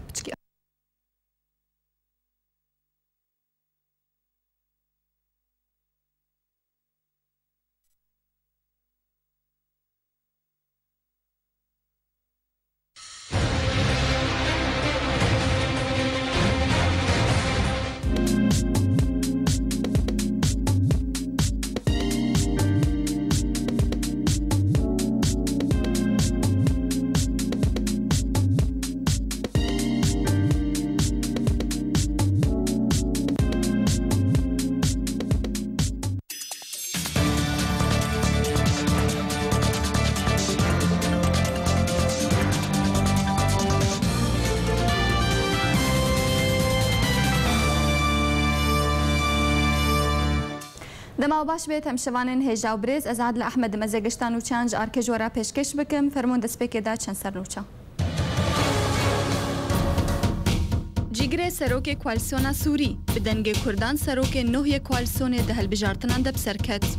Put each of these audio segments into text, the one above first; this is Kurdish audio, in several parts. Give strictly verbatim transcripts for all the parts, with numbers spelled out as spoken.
Piçkî. Dema baş bê temşevanên hêja û birêz, ez Adile Ehmed im, ez ê gişta nûçeyan ji Arkê ji we re pêşkêş bikim. Fermûn destpêkê de çend ser nûçe. Cîgirê serokê Koalîsyona Sûrî, bi dengê Kurdan serokê nû yê koalîsyonê di hilbijartinan de bi ser ket.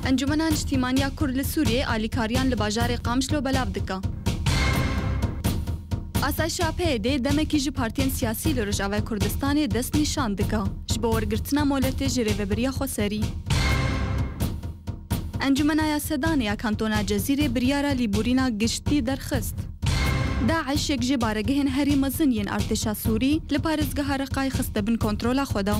Encûmena Niştîmaniya Kurd li Sûriyê alîkariyan li bajarê Qamişlo belav dike. Asayişa P Y D demekî ji partiyên siyasî li Rojavayê Kurdistanê dest nîşan dike, ji bo wergirtina moletê ji Rêveberiya Xweserî. Encûmena Yasedanê ya Kantona Cezîrê biryara lîbûrîna giştî derxist. DAIŞ yek ji baregehên herî mezin yên artêşa Sûrî li parêzgeha Reqayê xiste bin kontrola xwe de.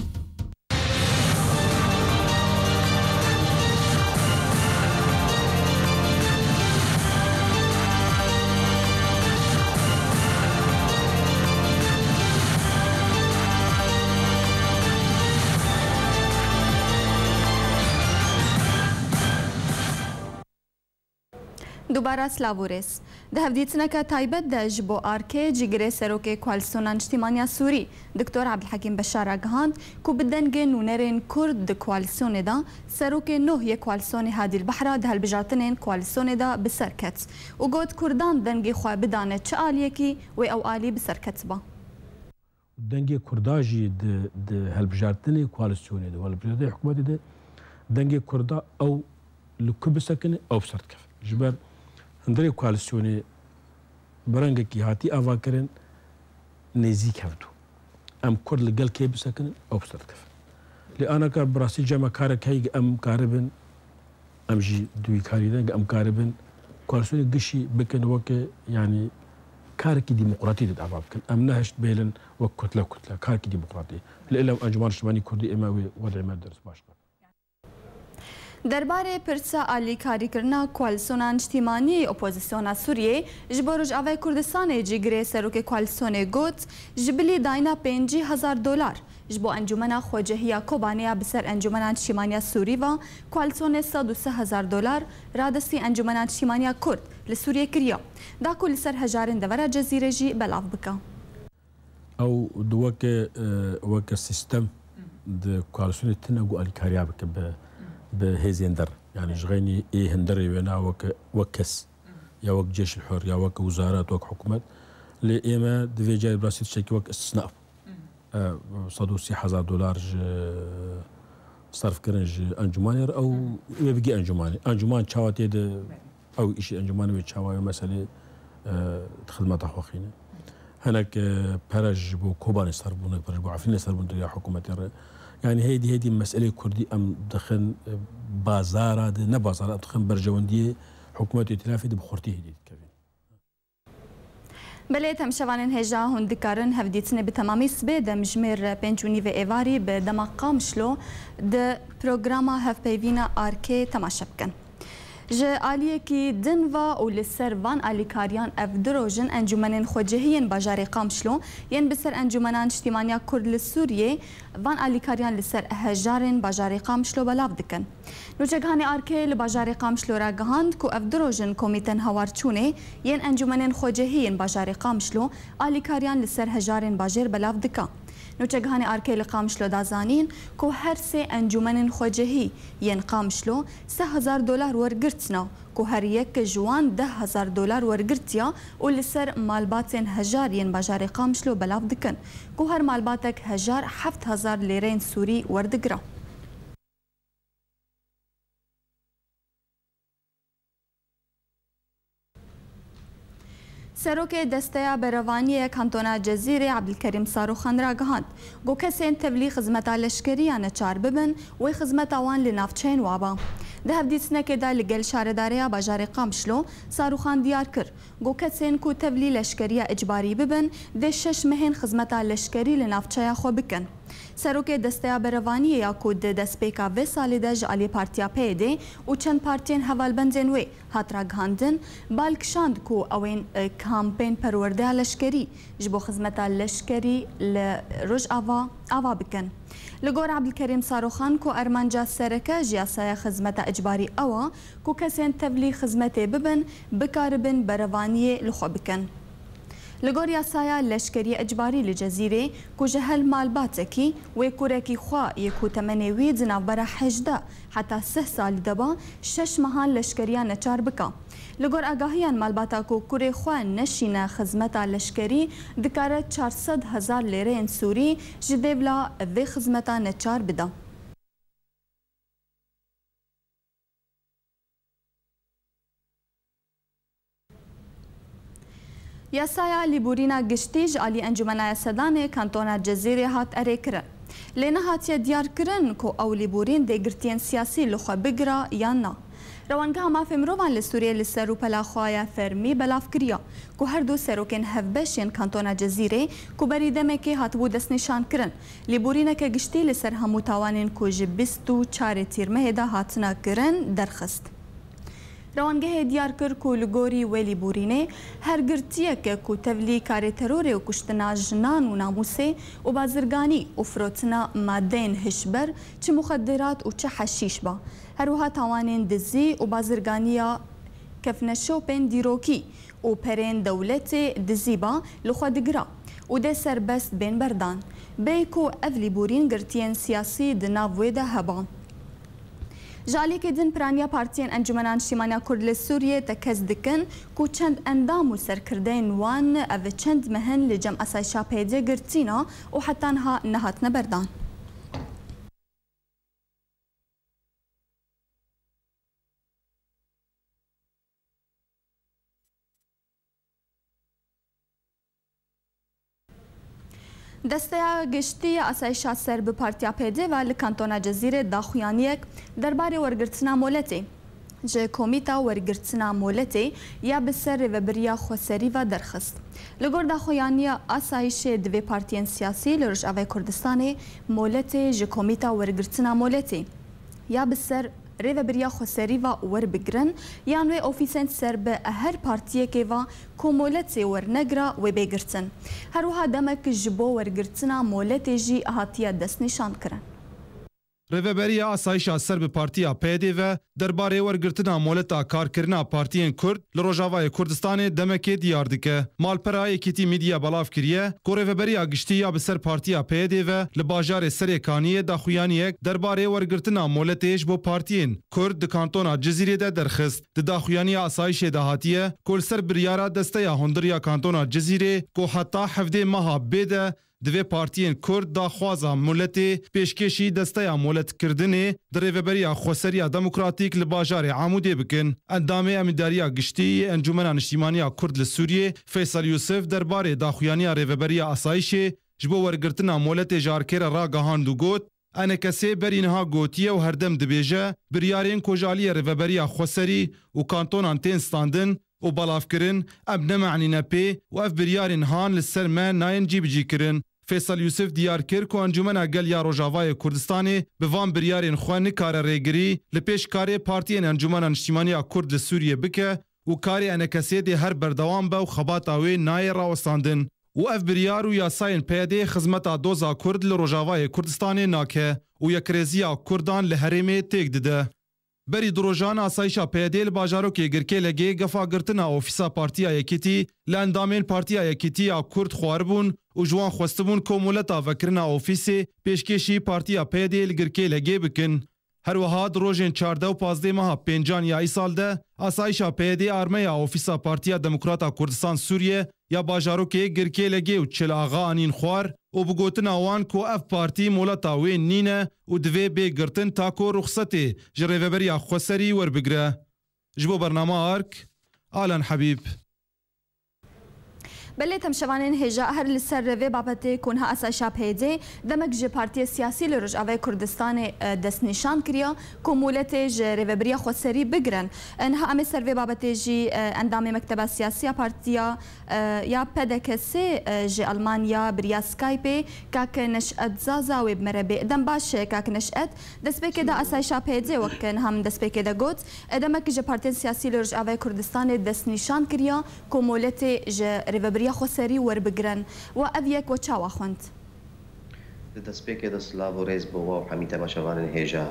Dubara silav û rêz. Di hevdîtineke taybet de ji bo Arkê, cîgirê serokê Koalîsyona Niştîmaniya Sûrî, Doktor Ebdulhekîm Beşar ragihand ku bi dengê nûnerên Kurd di koalîsyonê de serokê nû yê koalîsyonê Hadî El Behra di hilbijartinên koalîsyonê de bi ser ket û got, Kurdan dengê xwe bidane çi aliyekî, wê ew alî bi ser ketiba. Dengê Kurda jî di, di hilbijartinê koalîsyonê de, hilbijartinê hikûmetê de dengê Kurda ew li ku bisekine, ew bi ser dikeve. Ji ber hundirê koalîsyonê bi rengekî hatî avakirin nêzîk hevdû. Em Kurd li gel kê bisekinin, ew bi ser dikeve. Lê anaka bi rastî cema karek heye em karibin, em jî di wî karî de em karibin koalîsyonê gişî bikin weke, yanî karekî demokratî de dava bikin. Em nehişt bêlin wek kutle kutle, karekî demokratî. Lê êlem Encûmena Niştîmanî Kurdî ême wê wedê me derst baş be. Derbarê pirsa alîkarîkirina Koalîsyona Niştîmanî Opozisyona Sûriyê ji bo Rojavayê Kurdistanê cîgirê serokê koalîsyonê got, ji bilî dayîna pêncî hezar dolar ji bo Encûmena Xwecehiya Kobanê ya bi ser Encûmena Niştîmaniya Sûrî ve koalîsyonê sed û sê hezar dolar radestî Encûmena Niştîmaniya Kurd li Sûriyê kiriye, da ku li ser hejarên devera Cezîrê jî belav bike. Ew di weke, e, weke sîstem di koalîsyonê tune ku alîkariya bike bi, bi hêzên der. Yanî ji xeynî ê hinderê wêna weke, wek kes, ya wek Ceyşul Hur, ya wek wizaret, wek hikûmet. Lê ême di vê carê bi rastî tiştekî wek îstisna bû. E, sed û sî hezar dolar ji serf kirin ji encûmanê re, ew wê bigî encûmanê. Encûman çawa tê di ew îşê encûmanê wê çawa wê meselê, e, di xizmeta xwe xîne. Hinek, e, pere ji bo Kobanê serbûne, pere ji bo Efrînê serbûne ya hikûmetê re. Yanî hêdî hêdî meselê Kurdî em dixin, e, bazara de, ne bazara, em dixin berjewendiyê hikûmet û îtîlafê de bi xurtî hêdî dikevin. Belê, temşevanên hêja, hûn dikarin hevdîtinê bi temamî sibê demjimêr pênc û nîvê êvarî bi dema Qamişlo di programa hevpeyvîna Arkê temaşe bikin. Ji aliyekî din ve û li ser van alîkariyan ev du roj in encûmenên xwecihî yên bajarê Qamişlo yên bi ser Encûmena Niştîmaniya Kurd li Sûriyê van alîkariyan li ser hejarên bajarê Qamişlo belav dikin. Nûçeghanê Arkê li bajarê Qamişlo ragihand ku ev du roj in komîtên hawarçûnê yên encûmenên xwecihî yên bajarê Qamişlo alîkariyan li ser hejarên bajêr belav dike. Nûçeghanê Arkê li Qamişlo da zanîn ku her sê encûmenên xwecihî yên Qamişlo sê hezar dolar wergirtine, ku her yek ji wan deh hezar dolar wergirtiye û li ser malbatên hejar yên bajarê Qamişlo belav dikin ku her malbatek hejar heft hezar lêreyên Sûrî werdigire. Serokê Desteya Berevaniyê ya Kantona Cezîrê Ebdilkerîm Saroxan ragihand ku kesên tevlî xizmeta leşkerî ya neçar bibin, wê xizmeta wan li navçeyên wa ba. Di hevdîtinekê de li gel şaredareya bajarê Qamişlo, Saroxan diyar kir ku kesên ku tevlî leşkeriya icbarî bibin, dê şeş mehên xizmeta leşkerî li navçeya xwe bikin. Serokê Desteya Berevaniyê ya ku di destpêka vê salê de ji aliyê Partiya P Y D û çend partiyên hevalbendên wê hat ragihandin, bal kişand ku ew ên, e, kampên perwerdeya leşkerî ji bo xizmeta leşkerî li Rojava ava bikin. Li gor Ebdilkerîm Saroxan ku armanca sereke ji yasaya xizmeta icbarî ew e ku kesên tevlî xizmetê bibin, bikaribin berevaniyê li xwe bikin. Li gor yasaya leşkerî icbarî li Cezîrê ku ji her malbatekî wê kurekî xwe yê ku temenê wî di navbera hejdeh heta sih salî de ba, şeş mehan leşkeriya neçar bika. Li gor agahiyan malbata ku kurê xwe neşîne xizmeta leşkerî dikare çar sed hezar lêreyên Sûrî ji dêvla vê xizmeta neçar bida. Yasaya lêborîna giştî ji alî Encûmena Yasedanê Kantona Cezîrê hat erêkirin. Lê nehatiye diyarkirin ku ew lêborîn dê girtiyên siyasî li xwe bigira yan na. Rewangeha Mafê Mirovan li Sûriyê li ser rûpela xwe ya fermî belav kiriya ku her du serokên hevbeş yên Kantona Cezîrê ku berî demekê hatibû destnîşankirin, lêborîneke giştî li ser hemû tawanên ku ji bîst û çarê Tîrmehê de hatine kirin, derxist. Rewangehê diyar kir ku li gorî wê lêborînê her girtiyeke ku tevlî karê terorê û kuştina jinan û namûsê û bazirganî û firotina madeyên hişber, çi muxeddirat û çi heşîş ba, her wiha tawanên dizî û bazirganiya kefneşopên dîrokî û perên dewletê dizî ba, li xwe digira û dê serbest bên berdan, bêyî ku ev lêborîn girtiyên siyasî di nav wê de heba. Ji aliyekê din piraniya partiyên Encûmena Niştîmaniya Kurd li Sûriyê tekez dikin ku çend endam û serkirdeyên wan ev çend meh in li cem asayişa P Y D girtî ne û heta niha nehatine berdan. Desteya Giştî ya Asayişa ser bi Partiya P D ve li Kantona Cezîrê daxuyaniyek derbarê wergirtina moletê ji Komîta Wergirtina Moletê ya bi ser Rêvebiriya Xweserî ve derxist. Li gor daxuyaniya asayişê di vê partiyên siyasî li Rojavayê Kurdistanê moletê ji Komîta Wergirtina Moletê ya bi ser Rêvebiriya Xweserî ve werbigirin, yan wê ofîsên ser bi her partiyekê ve ku moletê wernegira wê bê girtin. Her wiha demek ji bo wergirtina moletê jî hatiye destnîşankirin. Rêveberiya Asayişa ser bi Partiya P Y D ve derbarê wergirtina moleta karkirina partiyên Kurd li Rojavayê Kurdistanê demekê diyar dike. Malpera Yekîtî Medya belav kiriye ku Rêveberiya Giştî ya bi ser Partiya P Y D ve li bajarê Serêkaniyê daxuyaniyek derbarê wergirtina moletê ji bo partiyên Kurd di Kantona Cizîrê de derxist. Di daxuyaniya asayişê de hatiye ku li ser biryara Desteya Hundir ya Kantona Cizîrê ku heta hevdê meha bê de divê partiyên Kurd daxwaza moletê pêşkêşî Desteya Moletkirdinê di Rêveberiya Xweseriya Demokratîk li bajarê Amûdê bikin. Endamê Emîndariya Giştî yê Encûmena Niştîmaniya Kurd li Sûriyê, Feysel Yûsif, derbarê daxuyaniya Rêveberiya Asayişê ji bo wergirtina moletê ji Arkê re ragihand û got, ENKSê berî niha gotiye û herdem dibêje, biryarên ku ji aliyê Rêveberiya Xweserî û kantonan tên standin û belavkirin, em ne me'nî ne pê û ev biryarên han li ser me nayên cîbicîkirin. Feysel Yûsif diyar kir ku Encûmena Gel ya Rojavayê Kurdistanê bi van biryarên xwe nikare rêgirî li pêş karê partiyên Encûmena Niştîmaniya Kurd li Sûriyê bike û karê ENKSê dê her berdewam be û xebata wê nayê rawestandin û ev biryar û yasayên P Y D'ê xizmeta doza Kurd li Rojavayê Kurdistanê nake û yekrêziya Kurdan li herêmê têk dide. Berî du rojan asayişa P Y D'ê li bajarokê Girkêlegê gefa girtina ofîsa Partiya Yekîtî li endamên Partiya Yekîtî ya Kurd xwaribûn û ji wan xwestibûn ku moleta vekirina ofîsê pêşkêşî Partiya P Y D'ê li Girkêlegê bikin. Her wiha di rojên çardeh û pazdeh meha pêncan ya îsal de asayişa P Y D'ê armeya ofîsa Partiya Demokrata Kurdistan Sûriye ya bajarokê Girkêlegê û Çil Axa anîn xwar û bi gotina wan ku ev partî moleta wê nîne û divê bê girtin ta ku ruxsetê ji Rêveberiya Xweserî werbigire. Ji bo bernama Ark, Alan Hebîb. Belê, temşevanên hêja, her li ser vê babetê ku niha asayişa P Y D'ê demek ji partiyê siyasî li Rojavayê Kurdistanê, e, destnîşan kiriya ku moletê ji rêvebiriya xweserî bigirin. E, niha em ê ser vê babetê jî, e, endamê mekteba siyasî ya partiya, e, ya P D K S, e, ji Almanya bi riya Skypeê kak Neşet Zaza wê bi me re bê. Dem baş, e, kak Neşet. Destpêkê de asayişa P Y D'ê, wek niha min destpêkê de got, e, demek ji partiyên siyasî li Rojavayê Kurdistanê destnîşan kiriya ku moletê ji rêvebiriya xweserî werbigirin. We ev yek we çawa xwend? Di destpêkê de silav û rêz bo we û hemî temaşevanên hêja.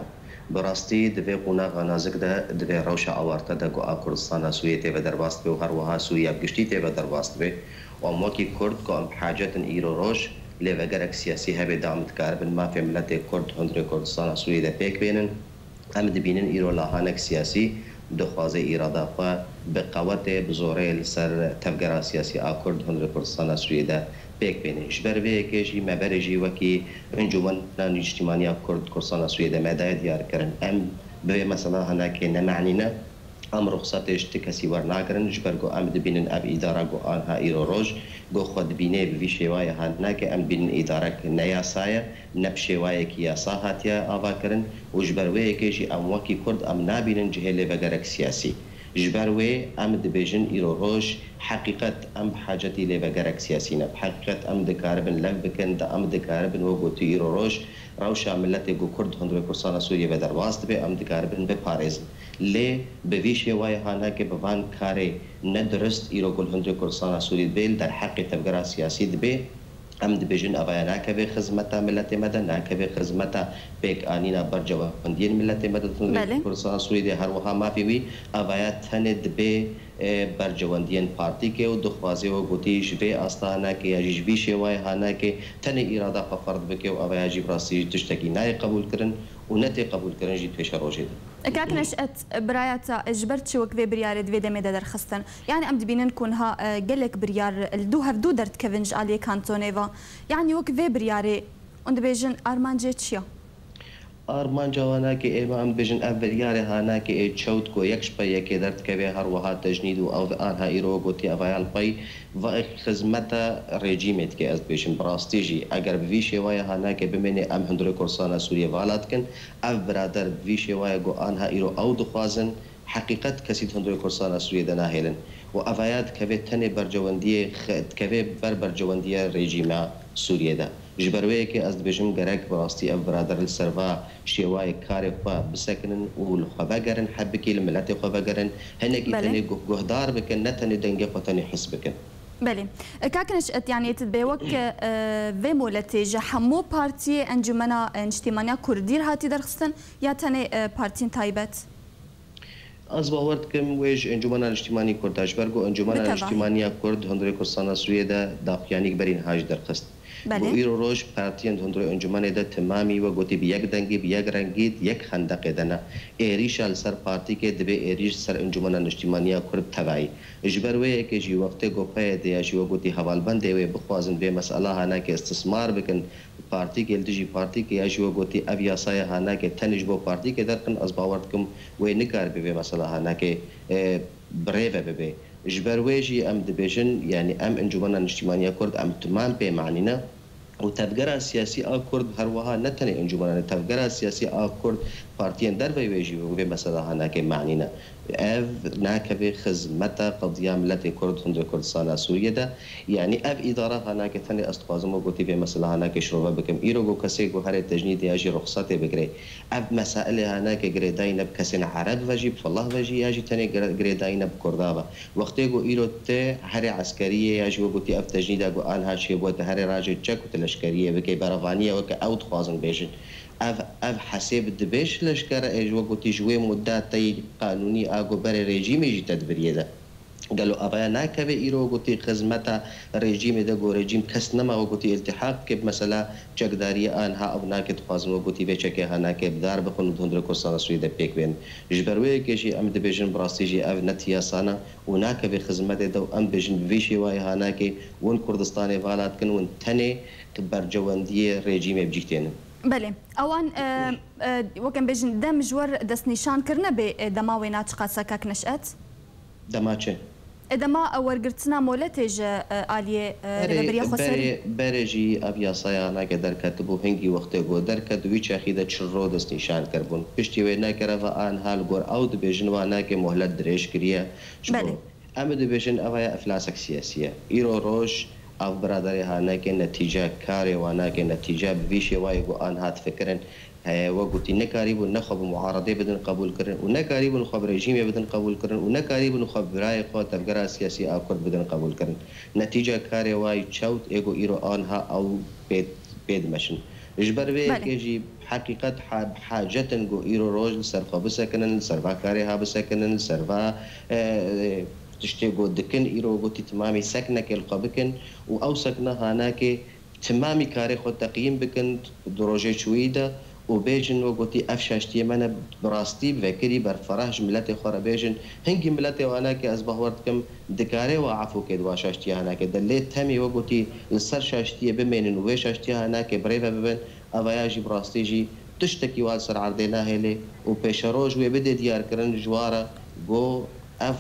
Bi rastî di vê qonaxa nazik de di vê rewşa awarte de ku a Kurdistana Sûriyê tê ve derbas dibe û her wiha Sûriya bi giştî tê ve derbas dibe û em wekî Kurd ku em bi hacet in îro roj lêvegerek siyasî hebe da em dikaribin mafê miletê Kurd hundirê Kurdistana Sûriyê de pêk bênin. Em dibînin îro lahanek siyasî dixwaze îrada xwe bi qewetê, bi zorê li ser tevgera siyasî a Kurd hundirê Kurdistana Sûriyê de pêk bêne. Ji ber vê yekê jî me berê jî wekî Encûmena Nîştîmaniya Kurd Kurdistana Sûriyê de me daye diyar kirin. Em bi vê mesela hinekê ne me'nî ne. Em ruxsatê ji ti kesî wernagirin, ji ber ku em dibînin ev îdara ku anha îro roj ku xwe dibînê bi vî şêwayê hinekê em dibînin îdarek ne yasa ye. Ne bi şêwayekî yasa hatiye avakirin û ji ber wê yekê jî em wekî Kurd em nabînin cihê lêvegerek siyasî. Ji ber wê em dibêjin îro roj heqîqet em bi hacetî lêvegerek siyasî ne. Bi heqîqet em dikaribin lev bikin, da em dikaribin wek gotî îro roj rewşa miletê ku Kurd hundirê Kurdistana Sûriyê ve derbas dibe, em dikaribin biparêzin. Lê bi vî şêwayê hanake bi van karê ne dirist îro ku li hundirê Kurdistana Sûriyê dibe, li derheqê tevgera siyasî dibe, Em dibêjin evaya nakeve xizmeta miletê me de, nakeve xizmeta pêkanîna bercewendiyên miletê me de di Belê. Kurdistana Sûriyê de, her wiha mafê wî evaya tenê dibê, e, bercewendiyên partîkê û dixwaze we gotî ji vê asta hanakê ya jî ji vî şêwayê hanakê tenê îrada xwe ferz bike û evaya jî bi rastî jî tiştekî nayê qebûlkirin û ne tê qebûlkirin jî di pêşerojê de. Kak Neşet, biraya te ji ber çi wek vê biryarê di vê demê de derxistin? Yani em dibînin ku niha, e, gelek biryar li dû hevdû derdikevin ji aliyê kantonê ve. Yani wek vê biryarê hûn dibêjin armancê çi ye? Armanca hanakê ême em dibêjin ev biryarê hanakê ê çewt ku yek ji pey yekê derdikeve her wiha tecnîd û ev anha îro gotî evaya li pey va xizmeta rejîmê dike. Ez dibêjim bi rastî jî eger bi vî şêwayê hanakê bimêne em hundirê Kurdistana Sûriyê vala dikin. Ev birader bi vî şêwayê ku anha îro ew dixwazin, heqîqet kesî di hundirê Kurdistana Sûriyê de nahêlin û evaya dikeve tenê bercewendiyê xe-, dikeve ber bercewendiya rejîma Sûriyê de. Ji ber wê yekê ez dibêjim gerek bi rastî ev birader li ser va şêwayê karê xwe bisekinin û li xwe vegerin, hebikê li miletê xwe vegerin, hinekî Belê. Tenê guh-, guhdar bikin, ne tenê dengê xwe tenê his bikin. Belê. Kak Neşet, yani tu dibê wek, e, vê moletê ji hemû partiyê Encûmena, e, Niştîmaniya Kurdî re hatî derxistin ya tenê, e, partiyên taybet? Ez bawer dikim wê ji Encûmena Niştîmanî Kurd de, ji ber ku Encûmena Bi tevahî. Niştîmaniya Kurd hundirê Kurdistana Sûriyê de daxuyanîk berî niha jî derxist. Belê. Ku îro roj partiyên di hundirê encûmenê de timamî we gotî bi yek dengî, bi yek rengî, di yek xendeqê de ne. Êrîşa li ser partîkê dibe êrîş li ser Encûmena Niştîmaniya Kurd tevayî. Ji ber wê yekê jî wextê ku P Y D ya jî we gotî hevalbendê wê bixwazin vê mesela hanakê istismar bikin, partîkê li dijî partîkê ya jî we gotî ev yasaya hanakê tenê ji bo partîkê derxin, ez bawer dikim wê nikaribe vê mesela hanakê, e, bi rê ve bibe. Ji ber wê jî em dibêjin, yanî em Encûmena Niştîmaniya Kurd em timam pê manî ne. Û tevgera siyasî a Kurd her wiha ne tenê encûmenan e, tevgera siyasî a Kurd partiyên derveyî wê jî vê mesela hanakê manî ne. Ev nakeve xizmeta qediya miletê Kurd hundirê Kurdistana Sûriyê de. Yanî ev îdara hanake tenê ez dixwazim we gotî vê mesela hanakê şirove bikim. Îro ku kesê ku herê tecnîdê ya jî ruxsatê bigire. Ev mesailê hanake girêdayî ne bi kesên ereb ve jî, bi fellah ve jî ya jî tenê gire-, girêdayî ne bi kurda ve. Wextê ku îro tu herê eskeriyê ya jî we gotî ev tecnîda ku anha çêbûye tu herê rajê çek û tu leşkeriyê bikey, berevaniye weke ew dixwazin bêjin. Ev, ev hesêb dibe ji leşkere ê ji we gotî ji wê mudda tey qanûnî a ku berê rejîmê jî tedbiriyê de. Gelo evaya nakeve îro gotî xizmeta rejîmê de ku rejîm kes nema we gotî îltîhaq bike bi mesela çekdariyê anha ew nake dixwazin we gotî vê çekê hanake bi dar bixin û di hundirê Kurdistana Sûriyê de pêk bên. Ji ber wê yekê jî em dibêjin bi rastî jî ev ne tiyasana û nakeve xizmetê de û em dibêjin bi vî şêwayê hanakê win Kurdistanê vala dikin, win tenê bercewendiyê rejîmê bi cih tênin. Belê. Ewan, e, e, wek em bêjin dem ji we re destnîşan kirine bê, e, dema wêna çiqas e kak Neşet? Dema çi? E, dema, e, wergirtina moletê ji, e, aliyê, e, Berê, rêveberiya xweserî? Berê, berê jî ev yasaya nake derketibû, hingî wextê ku derket, wî çaxî de çil ro destnîşan kiribûn. Piştî wê nekere ve an hal gor ew dibêjin wa nake mohlek dirêj kiriye. Ji bo Belê. Em dibêjin ev ya eflasek siyasî ye. Îro roj ev biraderê ha neke netîce karê wa nake netîce bi vî şêwayê ku an hat fikirin. Heye we gotî nekarîbûn ne xwe bi muaredê bidin qebûl kirin û nekarîbûn xwe bi rejîmê bidin qebûl kirin û nekarîbûn xwe bi birayê xwe tevgera siyasî a Kurd bidin qebûl kirin. Netîca karê wayî çewt ê ku îro anha ew pê, pê dimeşin. Ji ber vê Belê. yekê jî heqîqet ha-, bi hacet in ku îro roj li ser xwe bisekinin, li ser va karê ha bisekinin, li ser va, e, e, tiştê ku dikin îro gotî timamî seknekê li xwe bikin û ew sekna ha nake timamî karê xwe teqyîm bikin di rojê çûyî de û bêjin, we gotî, ev şaştiyê me ne, bi rastî vekirî berferah ji miletê xwe re bêjin. Hingî miletê wana ke ez bahwer dikim, dikare we efûkê di wa şaştiya hanake de. Lê temê we gotî li ser şaştiyê bimênin û wê şaştiya hanake birêve bibin, evaya jî bi rastî jî tiştekî wa li ser erdê nahêlê û pêşeroj wê bidê diyarkirin ji wa re ku ev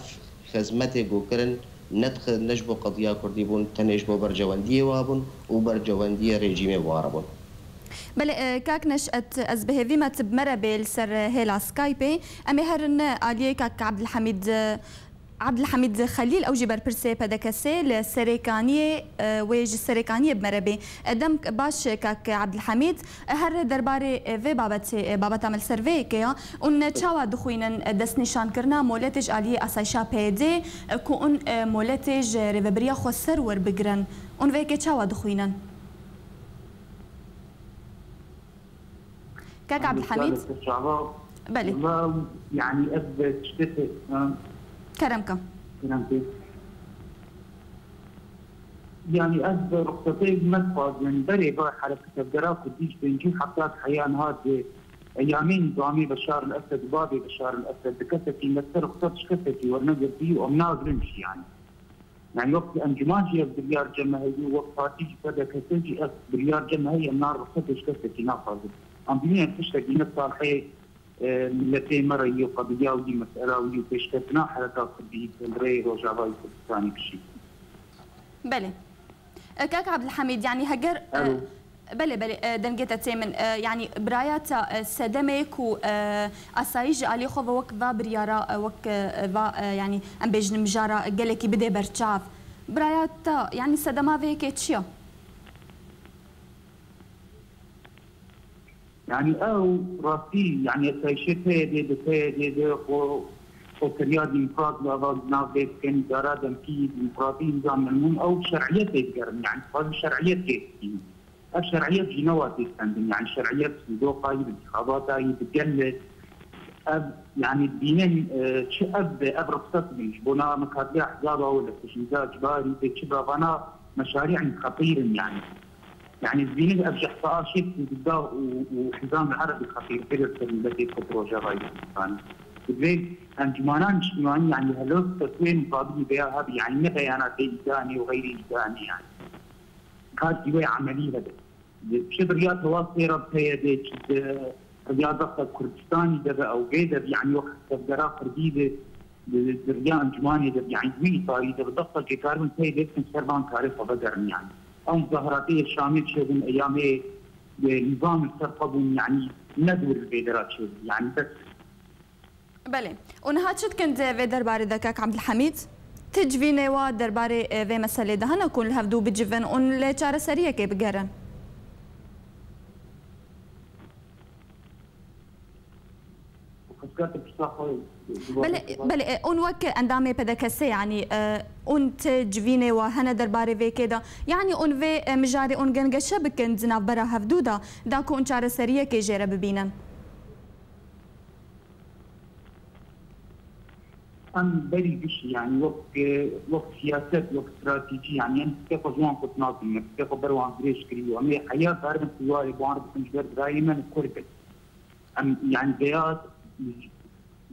xizmetê ku kirin, ne dixi-, ne ji bo qediya Kurdî bûn, tenê ji bo berjewendiyê wa bûn û berjewendiyê rejîmê wa re bûn. Belê, e, kak Neşet, ez bi hêvî me tu bi me re bê li ser, e, hêla Skypeê. Em ê herin, e, aliyê kak Abdulhamid, e, Abdulhamid Xelîl, ew jî berpirsê P D K S'ê li Serêkaniyê, e, wê ji Serêkaniyê bi me re bê. E, dem baş, e, kak Abdulhamid. Her derbarê, e, vê babetê, e, babeta me li ser vê yekê ya. Hûn çawa dixwînin, e, destnîşankirina moletê ji aliyê asayişa P Y D'ê, e, ku hûn, e, moletê ji rêvebiriya xweser werbigirin? Hûn vê yekê çawa dixwînin? Kak Em Abdulhamid? Çawa? Belê. Wala, yani, ev tiştê, ha. Kerem ke. Kerem ke. Yani ez bi ruxsatê me dixwazim, berê va hereket tevgera Kurdî ji pêncî û heft heya niha di eyamên nizamê Beşar el Esed û bavê Beşar el Esed di kesekî me ser ruxsat ji kesekî wernegirtî û em nagirin jî yani. Yani wek encûman jî ev biryar cem me heyî û wek partî jî P D K S jî ev biryar cem me heyî em na ruxsatê ji kesekî naxwazin. Em bînin tiştekî ne salhê e, miletê me re yî û qediya wî, mesela wî û pêşketina hereka Kurdî li rêyê Rojavayê Kurdistanê kişî. Belê. E, kak Abdulhamid, yani heger, e, Alo. Belê, belê, e, dengê te tê min. E, yani biraya te, e, sedemê ku, e, asayî ji alî xwe ve wek va biryara, e, wek, e, va, e, yani em bêjin mijara gelekî bidê berçav. Biraya te, yani sedema vê yekê çi ye? Yani ew rastî, yani asayişê P Y D de, P Y D de xwe, xwekiriya demokrat li ava nav lê dikin, dara demkî demokratî îmza min hûn ew şer'iyetê digerin, yani dixwazin şer'iyet lê bikînin. Ev şer'iyet jî ne wa tê stendin, yani şer'iyet bi doqa yî, bi intixabata yî, bi gel e. Ev, yani dibînin, e, çi ev be, ev rixset bin, ji bona mikatliya hizaba wê li Pişnîza Cibarî tê çi be, vana meşarî'in xetîr in yani. Yani dibînin ev ji ihsaşê Kurdistan û, û Hizam el Erebî xetîrtir li ser miletê Kurd Rojavayê Kurdistanê. Divê encûmanan niştimanî, yani helwest tetwê muqabilî vêya hebe, yani ne beyanatê îdanê û xeyrê îdanê yani. Karkî wê emelî hebe. Çi di riya tewasê re P Y D, çi di riya zexta Kurdistanî de be, ew vê de be, yani wek tevgera Kurdî de, di, di riya encûmanê de be, yani wî îtarî de bi zexta kê karibin P Y D bikin ser van karê xwe vegerin yani. Ew muzahiratê yê Şamê çêbûn, eyamê, e, nîzam li ser xwe bûn, yani ne dûr li vê dera çêbûn, yani bes. Belê. Û niha çi dikin di vê derbarê de, kak Abdulhamid? Ti civînê wa derbarê, e, vê meselê de hene ku li hevdû bicivin û li çareseriyekê bigerin? Belê, belê, e, hûn wek endamê P D K S'ê, yanî, e, hûn ti civînê wa hene derbarê vê yekê de? Yanî hûn vê, e, mijarê hûn gengeşe bikin di navbera hevdû de, da ku hûn çareseriyekê jê re bibînin? Em berî gişî, yani wek, wek siyaset, wek stratejî, yani em tiştê xwe ji wan qut nakin, em tiştê xwe ber wan dirêj kirî û em ê heya karibin siwarê bi wan re bikin ji ber birayê me li Kurd in. Em, yani veya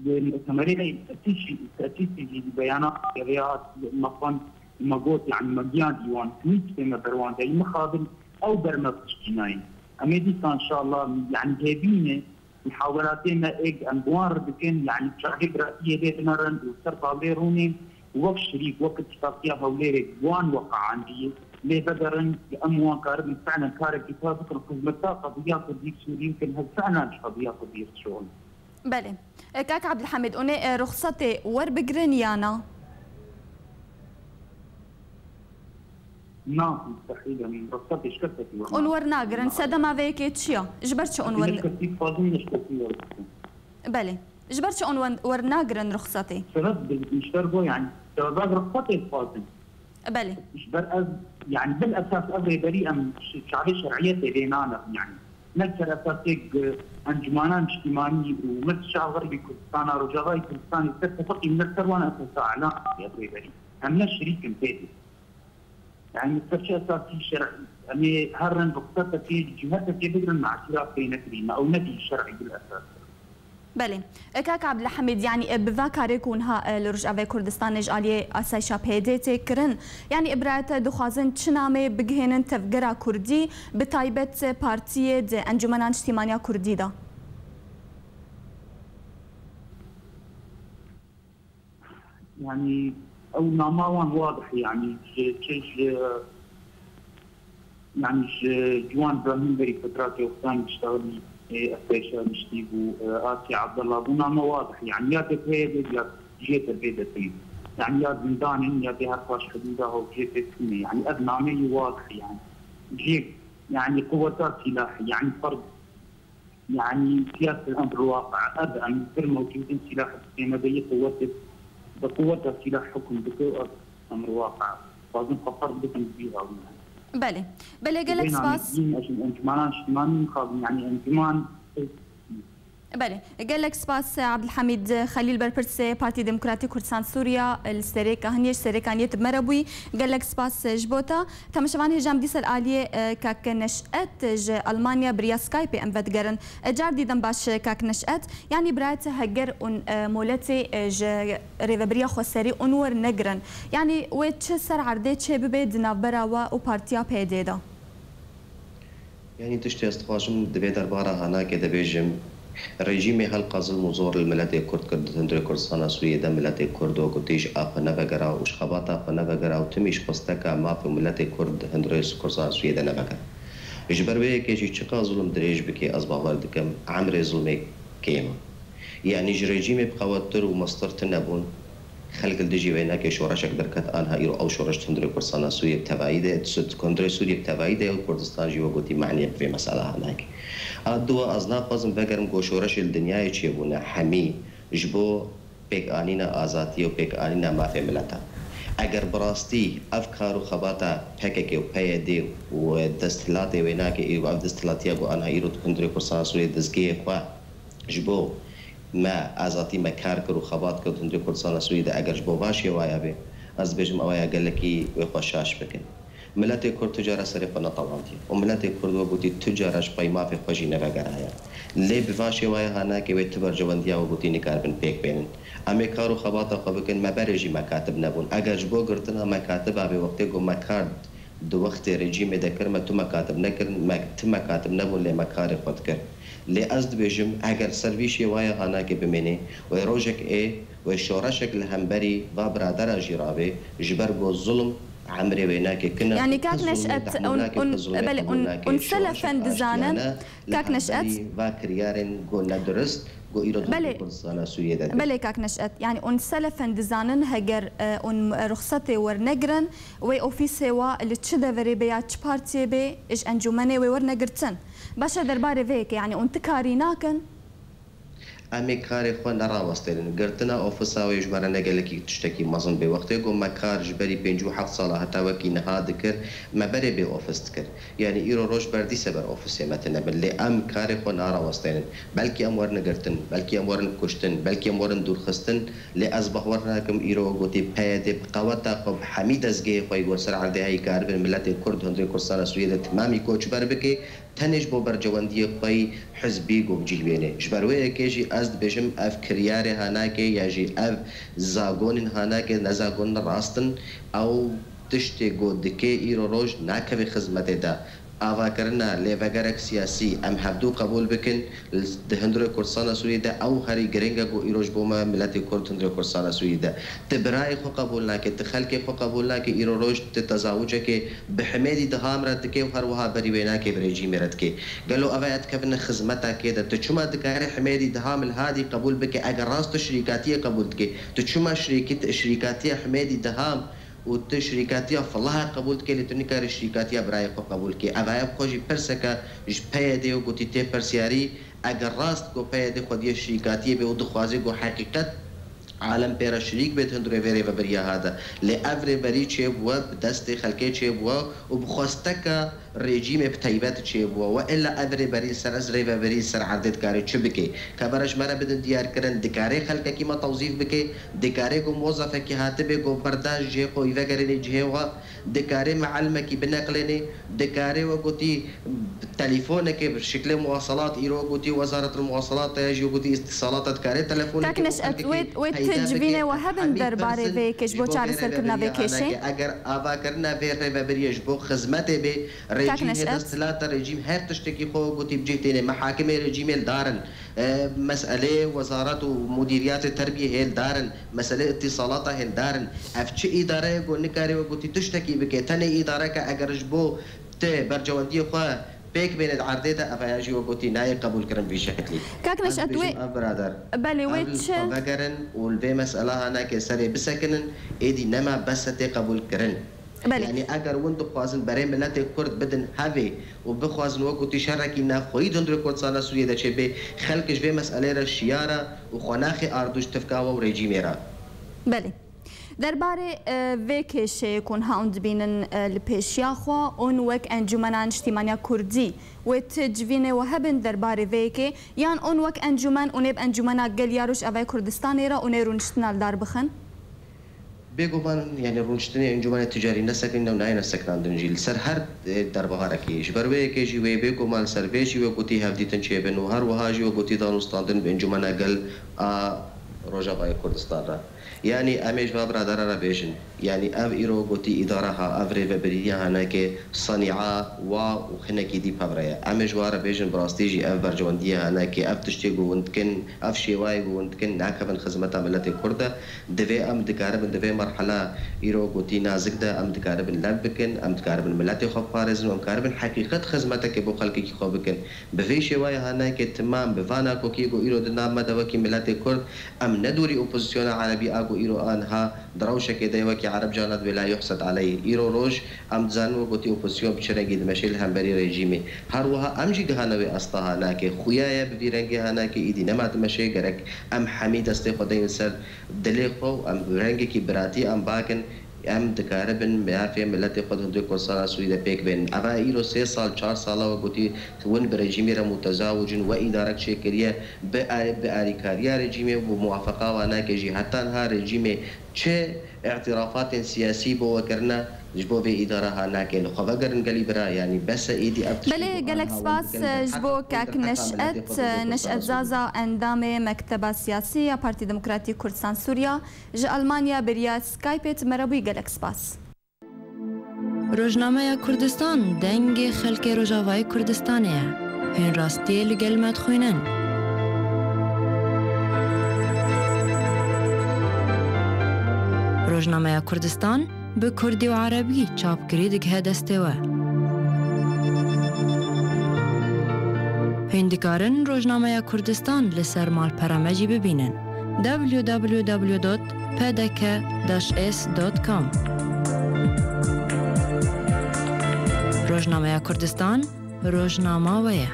li mutemerê tesîsî, tesîsî jî beyana veya me xwend, me got, yani me giyan dîwan, hîç tiştê me ber wan de, mixabin ew ber me piştî nayîn. Em ê dîsa inşallah, yani hêvî ne, Mihawelatê me êk em bi wan re dikin, yanî çavê biratiyê lê binerin û ser tawlê rûnên, Wek şirîk, wek îtîfaqiya Hewlêrê bi wan weqean diyê, lê vegerin em wan karibin felen karekî xwe bikin, xizmeta qediya Kurdî Sûrî bikin, hev felen ji qediya Kurdî şixulin. Belê. E, kak Abdulhamid, hûn ê, e, ruxsetê werbigirin ya na? Na, mustehîl, em ruxsetê ji kesekî wer Hûn nagirin. Wernagirin. Sedema vê yekê çi ya? Ji ber çi hûn Hûn wer- ji kesî dixwazin, ne ji kesî wer dikin. Belê. Ji ber çi hûn wen-, wernagirin ruxsetê? Sebeb bi, ji ber bo, yani, sebeba ruxsetê dixwazin. Belê. Ji ber ev, yani, bil esas ev rêberî em ş-, çavê şer'iyetê lê nanerin, yani. Ne ser esasê g-, encûmana niştimanî û Meclisa Xerbî Kurdistana, Rojavayê Kurdistanê ser tefiqî ne ser wan esasa elan ev rêberî. Em ne şirîk in tê de. Yani, ser çi esasî şer'î, em ê herin ruxsetekê ji cihetekê bigirin, me îtîraf pê nekirî, me ew nedî şer'î bil esas. Belê. E, kak Abdulhamid, yani, e, bi va karê ku niha, e, li Rojavayê Kurdistanê ji aliyê asayişa P Y D'ê tê kirin, yani, e, bi raya te dixwazin çi nameyê bigihênin tevgera Kurdî, bi taybet partiyê di Encûmena Niştîmaniya Kurdî de? Yani, ew nama wan wadih, yani, ji, çi ji, yani, ji Ciwan Îbrahîm berî Federasyona Xwedanî diştexilî, ê, Esteyşa Giştî bû, ê, Asya Abdullah bû, nama wadih, yani, ya tê P Y D ya jê te bê detin. Yani, ya zindan in, ya tê her paş hidûda hewcê tê tune. Yani, ev nameyî wadih, yani. Jê, yani, quweta sîlahî, yani, ferd Yani, siyaseten emr waqi, ev em pir mewcûd in, sîlah destê me de yê quwetê, bi quweta sîlah hukm dike û ev emr waqi. Dixwazin xwe ferq bikin bi vî hawî. Belê. Belê, gelek spas. Dîn, ez ji encûmana niştimanî mixabin, yani encûman. Belê. Gelek spas, Abdulhamid Xelîl, berpirsê Partî Demokratîk Kurdistan Sûriya, li Serêka Hiniyê, ji Serêka Hiniyê tu bi me re bûyî. Gelek spas ji bo te. Temaşevan hêja em dîsa li aliyê, e, kak Neş'et ji Almanya bi riya Skypeê em vedigerin. E, car dî dem baş, e, kak Neş'et. Yanî birayê te heger hûn, e, moletê, e, ji Rêvebiriya Xweserî hûn wernegirin, yanî wê çi ser erdê çêbibe di navbera we û partiya P Y D'ê de? Yanî tiştê ez dixwazim di vê derbara hanakê de bêjim, rejîmê helqa zilm û zor li miletê Kurd kir di hundirê Kurdistana Sûriyê de, miletê Kurd wekî tîj a xwe nevegera û ji xebata xwe nevegera û timî ji xwesteka mafê û miletê Kurd di hundirê Kurdistana Sûriyê de nevegera. Ji ber wê yekê jî çiqas zilm dirêj bike, ez bawer dikim, emrê zilmê kêm e. Yanî ji rejîmê bi qewettir û mestir tune bûn. Xelk li dijî wênekê şoreşek derket, anha îro ew şoreş di hundirê Kurdistana Sûriyê bi tevayî de, di hundirê Sûriyê bi tevayî de û Kurdistan jî wek gotî mehniyê bi vê mesela hanakê. A diwa ez naxwazim vegerim ku şoreşê li dinyayê çêbûne hemî ji bo pêkanîna azadiyê û pêkanîna mafê mileta. Eger bi rastî ev kar û xebata P K K û P Y D û desthilatê wênakê û ev desthilatiya ku anha îro di hundirê Kurdistana Sûriyê dizgehê xwe ji bo me, azadî me kar kir û xebat kir di hundirê Kurdistana Sûriyê de, eger ji bo va şêwaya be, ez dibêjim ewa ya gelekî wê xwe şaş bikin. Miletê Kurd tu cara serê xwe netewandiye û miletê Kurd wek gotî tu cara ji pey mafê xwe jî nevegeraye. Lê bi va şêwaya hanakê wê tu berjewendiya wek gotî nikaribin pêk bênin. Em ê kar û xebata xwe bikin, me berê jî mekatib nebûn. Eger ji bo girtina mekatiba bê wextê ku me kar di wextê rejîmê de kir, me tu mekatib nekirin, me ti mekatib nebûn, lê me karê xwe dikir. Lê ez dibêjim, eger ser vî şêwaya hanakê bimênê, wê rojek ê, wê şoreşek li hemberî va biradera jî rabê, ji ber ku zulm emrê wê nake. Kina Yanî kak Neş'et, hûn, hûn, belê, hûn, hûn selefen dizanin, kak Neş'et, va kiryarên ku nedurist, ku îro di Belê. Kurdistana Sûriyê de. Belê, kak Neş'et, yanî hûn selefen dizanin, heger, e, hûn ruxsetê wernegirin, wê ofîsê wa li çi deverê be ya çi partiyê be, ji encûmenê wê wernegirtin. Baş e, derbarê vê yekê, yanî hûn ti karî nakin? Em ê karê xwe nerawestênin. Girtina ofisa wê ji me re ne gelekî tiştekî mezin bê. Wextê ku me kar ji berî pêncî û heft sala heta wekî niha dikir, me berê bê ofis dikir. Yanî îro roj ber dîse ber ofisê me tune bin. Lê em karê xwe narawestênin. Belkî em werin girtin, belkî em werin kuştin, belkî em werin dûrxistin. Lê ez bawer nakim îro gotî P Y D bi qeweta xwe bi hemî dezgehê xwe yê ku ser erdê heyî karibin miletê Kurd hundirê Kurdistana Sûriyê de timamî koçber bike. Tenê ji bo berjewendiyê xwe yî hizbî govcî wêne. Ji ber wê yekê jî ez dibêjim ev kiryarê hanakê ya jî ev zagonên hanakê ne zagonên rast in. Ew tiştê ku dike îro roj nakeve xizmetê de. Avakirina lêvegerek siyasî em hevdû qebûl bikin, di hundirê Kurdistana Sûriyê de ew herî giring e ku îro ji bo me miletê Kurd hundirê Kurdistana Sûriyê de. Tu birayê xwe qebûl nake, tu xelkê xwe qebûl nake, îro roj tu tezawucekê bi Himêdî Diham re dike û her wiha berî wê nake, bi rejîmê re dike. Gelo ev aya dikevine xizmeta kê de? Tu çima dikarî Himêdî Diham li hadî qebûl bike, eger rast tu şirîkatiyê qebûl dike? Tu çima şirîkît-, şirîkatiya Himêdî Diham û tu şirîkatiya Filahê qebûl dikî, lê tu nikarî şirîkatiya birayê xwe qebûl kî? Ev heye bi xwe jî pirseke ji P Y D'ê û gotî tê pirsiyarî, eger rast ku P Y D xwediyê şirîkatiyê bê û dixwazê ku heqîqet alem pê re şirîk bê di hundirê vê rêveberiya ha de. Lê ev rêberî çêbûwe, bi destê xelkê çêbûwe û bi xwesteke rejîmê bi teybet çêbûwe. We illa ev rêberî li ser, ez rêveberî li ser erdê dikarê çi bike? Kebere ji me re bidin diyarkirin, dikarê xelkekî me tewzîf bike, dikarê ku mozefekî hatibe ku berdan jê xwe wî vegerînê cihê xwe, dikarê mielimekî bineqlênê, dikarê we gotî telefonekê bi şiklê muwaselat, îro gotî Wezaretil Muwaselat ya jî gotî îtîsalata, dikarê telefonekê Kak Neşet, wê, wê ti civînê we hebin derbarê vê yekê ji bo çareserkirina vê kêşê? Eger avakirina vê rêvebiriyê ji bo xizmetê bê, Rejîm hê dest hilata rejîm her tiştekî xwe gotî bi cih têne. Mehakimê rejîmê li dar in. E, meselê wezaret û mudîriyatê terbiyê hê li dar in. Meselê îtîsalata hê li dar in. Ev çi îdare ye ku nikare we gotî tiştekî bike? Tenê îdareke eger ji bo ti bercewendiyê xwe pêk bêne di erdê de, ev ya jî we gotî nayê qebûlkirin vî şeklî. Kak Neşet, wê, ev birader, belê, wê ev li xwe vegerin û li vê mesela hanakê serê bisekinin, êdî nema bes e tê qebûlkirin. Belê. Yanî eger win dixwazin berê miletê Kurd bidin hevê û bixwazin wek gotî şerekî navxweyî di hundirê Kurdistana Sûriyê de çêbê, xelk ji vê meselê re şiyar e û xwe naxê ardu ji tifka we û rejîmê re. Belê. Derbarê, e, vê kêşeyê ku niha hûn dibînin, e, li pêşiya xwe, hûn wek Encûmena Niştîmaniya Kurdî wê ti civînê we hebin derbarê vê yekê, yan hûn wek encûmen û nêb Encûmena Gel ya Rojavayê Kurdistanê re hûn ê rûniştina li dar bixin? Bêguman, yanî rûniştinê encûmenê ticarî nesekinîne û nayêne sekinandin jî li ser her, e, derbarekî. Ji ber wê yekê jî wê bêguman li ser vê jî wê gotî hevdîtin çêbin û her wiha jî wê gotî danûstandin bi Encûmena Gel a Rojavayê Kurdistan re. Yanî em ê ji va biradara re bêjin. Yanî ev îro gotî îdara ha, ev rêvebiriya hanekê sanîa wa û hinekî dî pevre ye. Em ê ji wa re bêjin, bi rastî jî ev berjewendiya hanekê, ev tiştê ku hûn dikin, ev şêwayê ku hûn dikin, nakevin xizmeta miletê Kurd de. Divê em dikaribin di vê merhela îro gotî nazik de em dikaribin lev bikin, em dikaribin miletê xwe biparêzin û em karibin heqîqet xizmetekê bo xelkekî xwe bikin. Bi vê şêwayê hanekê timam bi va nakokiyê ku îro di nav me de wekî miletê Kurd, em ne dûrî opozisyona erebî a ku îro aniha di rewşekê de ye wekî ereb cana dibê la yuhsed aleyh. Îro roj em dizanin wek gotî opozisyon bi çi rengî dimeşê li hemberî rejîmê. Her wiha em jî giha newê asta hanakê. Xuya ye bi vî rengê hanakê îdî nema dimeşê, gerek em hemî destê xwe deyin ser dilê xwe û em bi rengekî biratî em bakin, em dikaribin mafê miletê xwe di hundirê Kurdistana Sûrî de pêk bênin. Eva îro sê sal, çar sala wek gotî win bi rejîmê re mutezawicin, we îdarek çêkiriye, bi, bi alîkariya rejîmê û bi muwafeqa wan nake jî heta niha rejîmê çi îtîrafatên siyasî bo we kirine, ji bo vê îdara ha nake. Li xwe vegerin gelî bira, yanî bes e êdî ev tiştê Belê, ku gelek aniha wan spas, dikin, e, ji bo kak Neşet, Neşet Zaza, endamê Mekteba Siyasî ya Partî Demokratîk Kurdistan Sûriya, ji Almanya bi riya Skypeê tu me re bûyî, gelek spas. Rojnameya Kurdistan, dengê xelkê Rojavayê Kurdistanê ye. Hûn rastiyê li gel me dixwînin. Rojnameya Kurdistan bi kurdî û erebî çapkirî digihe destê we. Hûn dikarin Rojnameya Kurdistan li ser malpera me jî bibînin. W W W dot P D K dash S dot com. Rojnameya Kurdistan, rojnama we ye.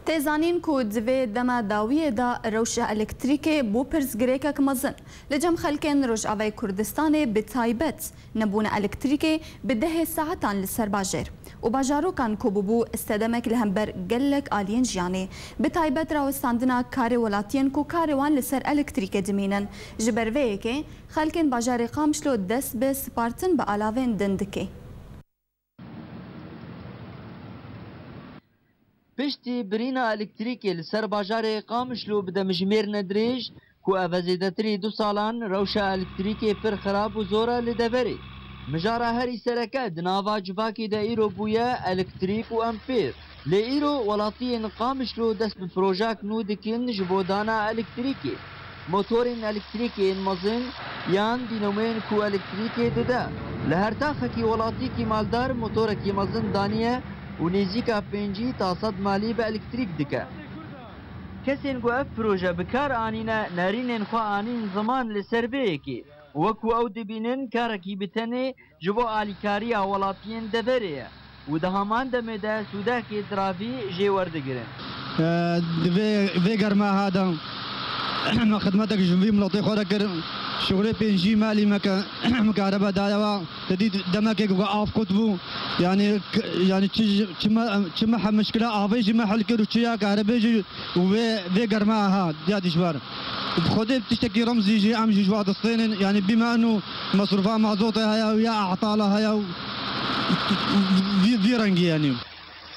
Tê zanîn ku di vê dema dawiyê de rewşa elektrîkê bû pirsgirêkek mezin li cem xelkên Rojavayê Kurdistanê, bi taybet nebûna elektrîkê bi dehê saetan li ser bajêr û bajarokan ku bûbû sedemek li hember gelek aliyên jiyanê, bi taybet rawestandina karê welatiyên ku karê wan li ser elektrîkê dimînin. Ji ber vê yekê xelkên bajarê Qamişlo dest bi sipartin bi alavên din dike. Piştî birîna elektrîkê li ser bajarê Qamişlo bi demjimêr nedirêj, ku ev e zêdetirî du salan rewşa elektrîkê pir xirab û zor e li deverê. Mijara herî sereke di nava civakê de îro bûye elektrîk û empêr. Lê îro welatiyên Qamişlo dest bi projak nû dikin ji bo dana elektrîkê. Motorên elektrîkê yên mezin yan dînomeyên ku elektrîkê dide. Li her taxekî welatîkî maldar motorekî mezin daniye û nêzîka pêncî ta sed malî bi elektrîk dike. Kesên ku ev proje bi kar anîne, nerînên xwe anîn ziman li ser vê yekê. Wekû ew dibînin, karekî bi tenê ji bo alîkariya welatiyên deverê ye û di heman demê de sûdekê diravî jê werdigirin. Di vê, vê germa ha de me xidmetek ji vî miletê xwe de kir. Şixulê pêncî malî me ke, me karebe daye wa. Te dît demekê ku av qut bû. Yani, k-, yani çi, çi me, çi me he mişkila avê jî me hel kir û çi ya karebê jî û vê, vê germa ha ya dijwar. Bi Xwedê tiştekî remzî jî em jî ji wa distênin. Yani bîme eno mesrûfa mazotê heye û ya ehtala heye û vî, vî rengî yani.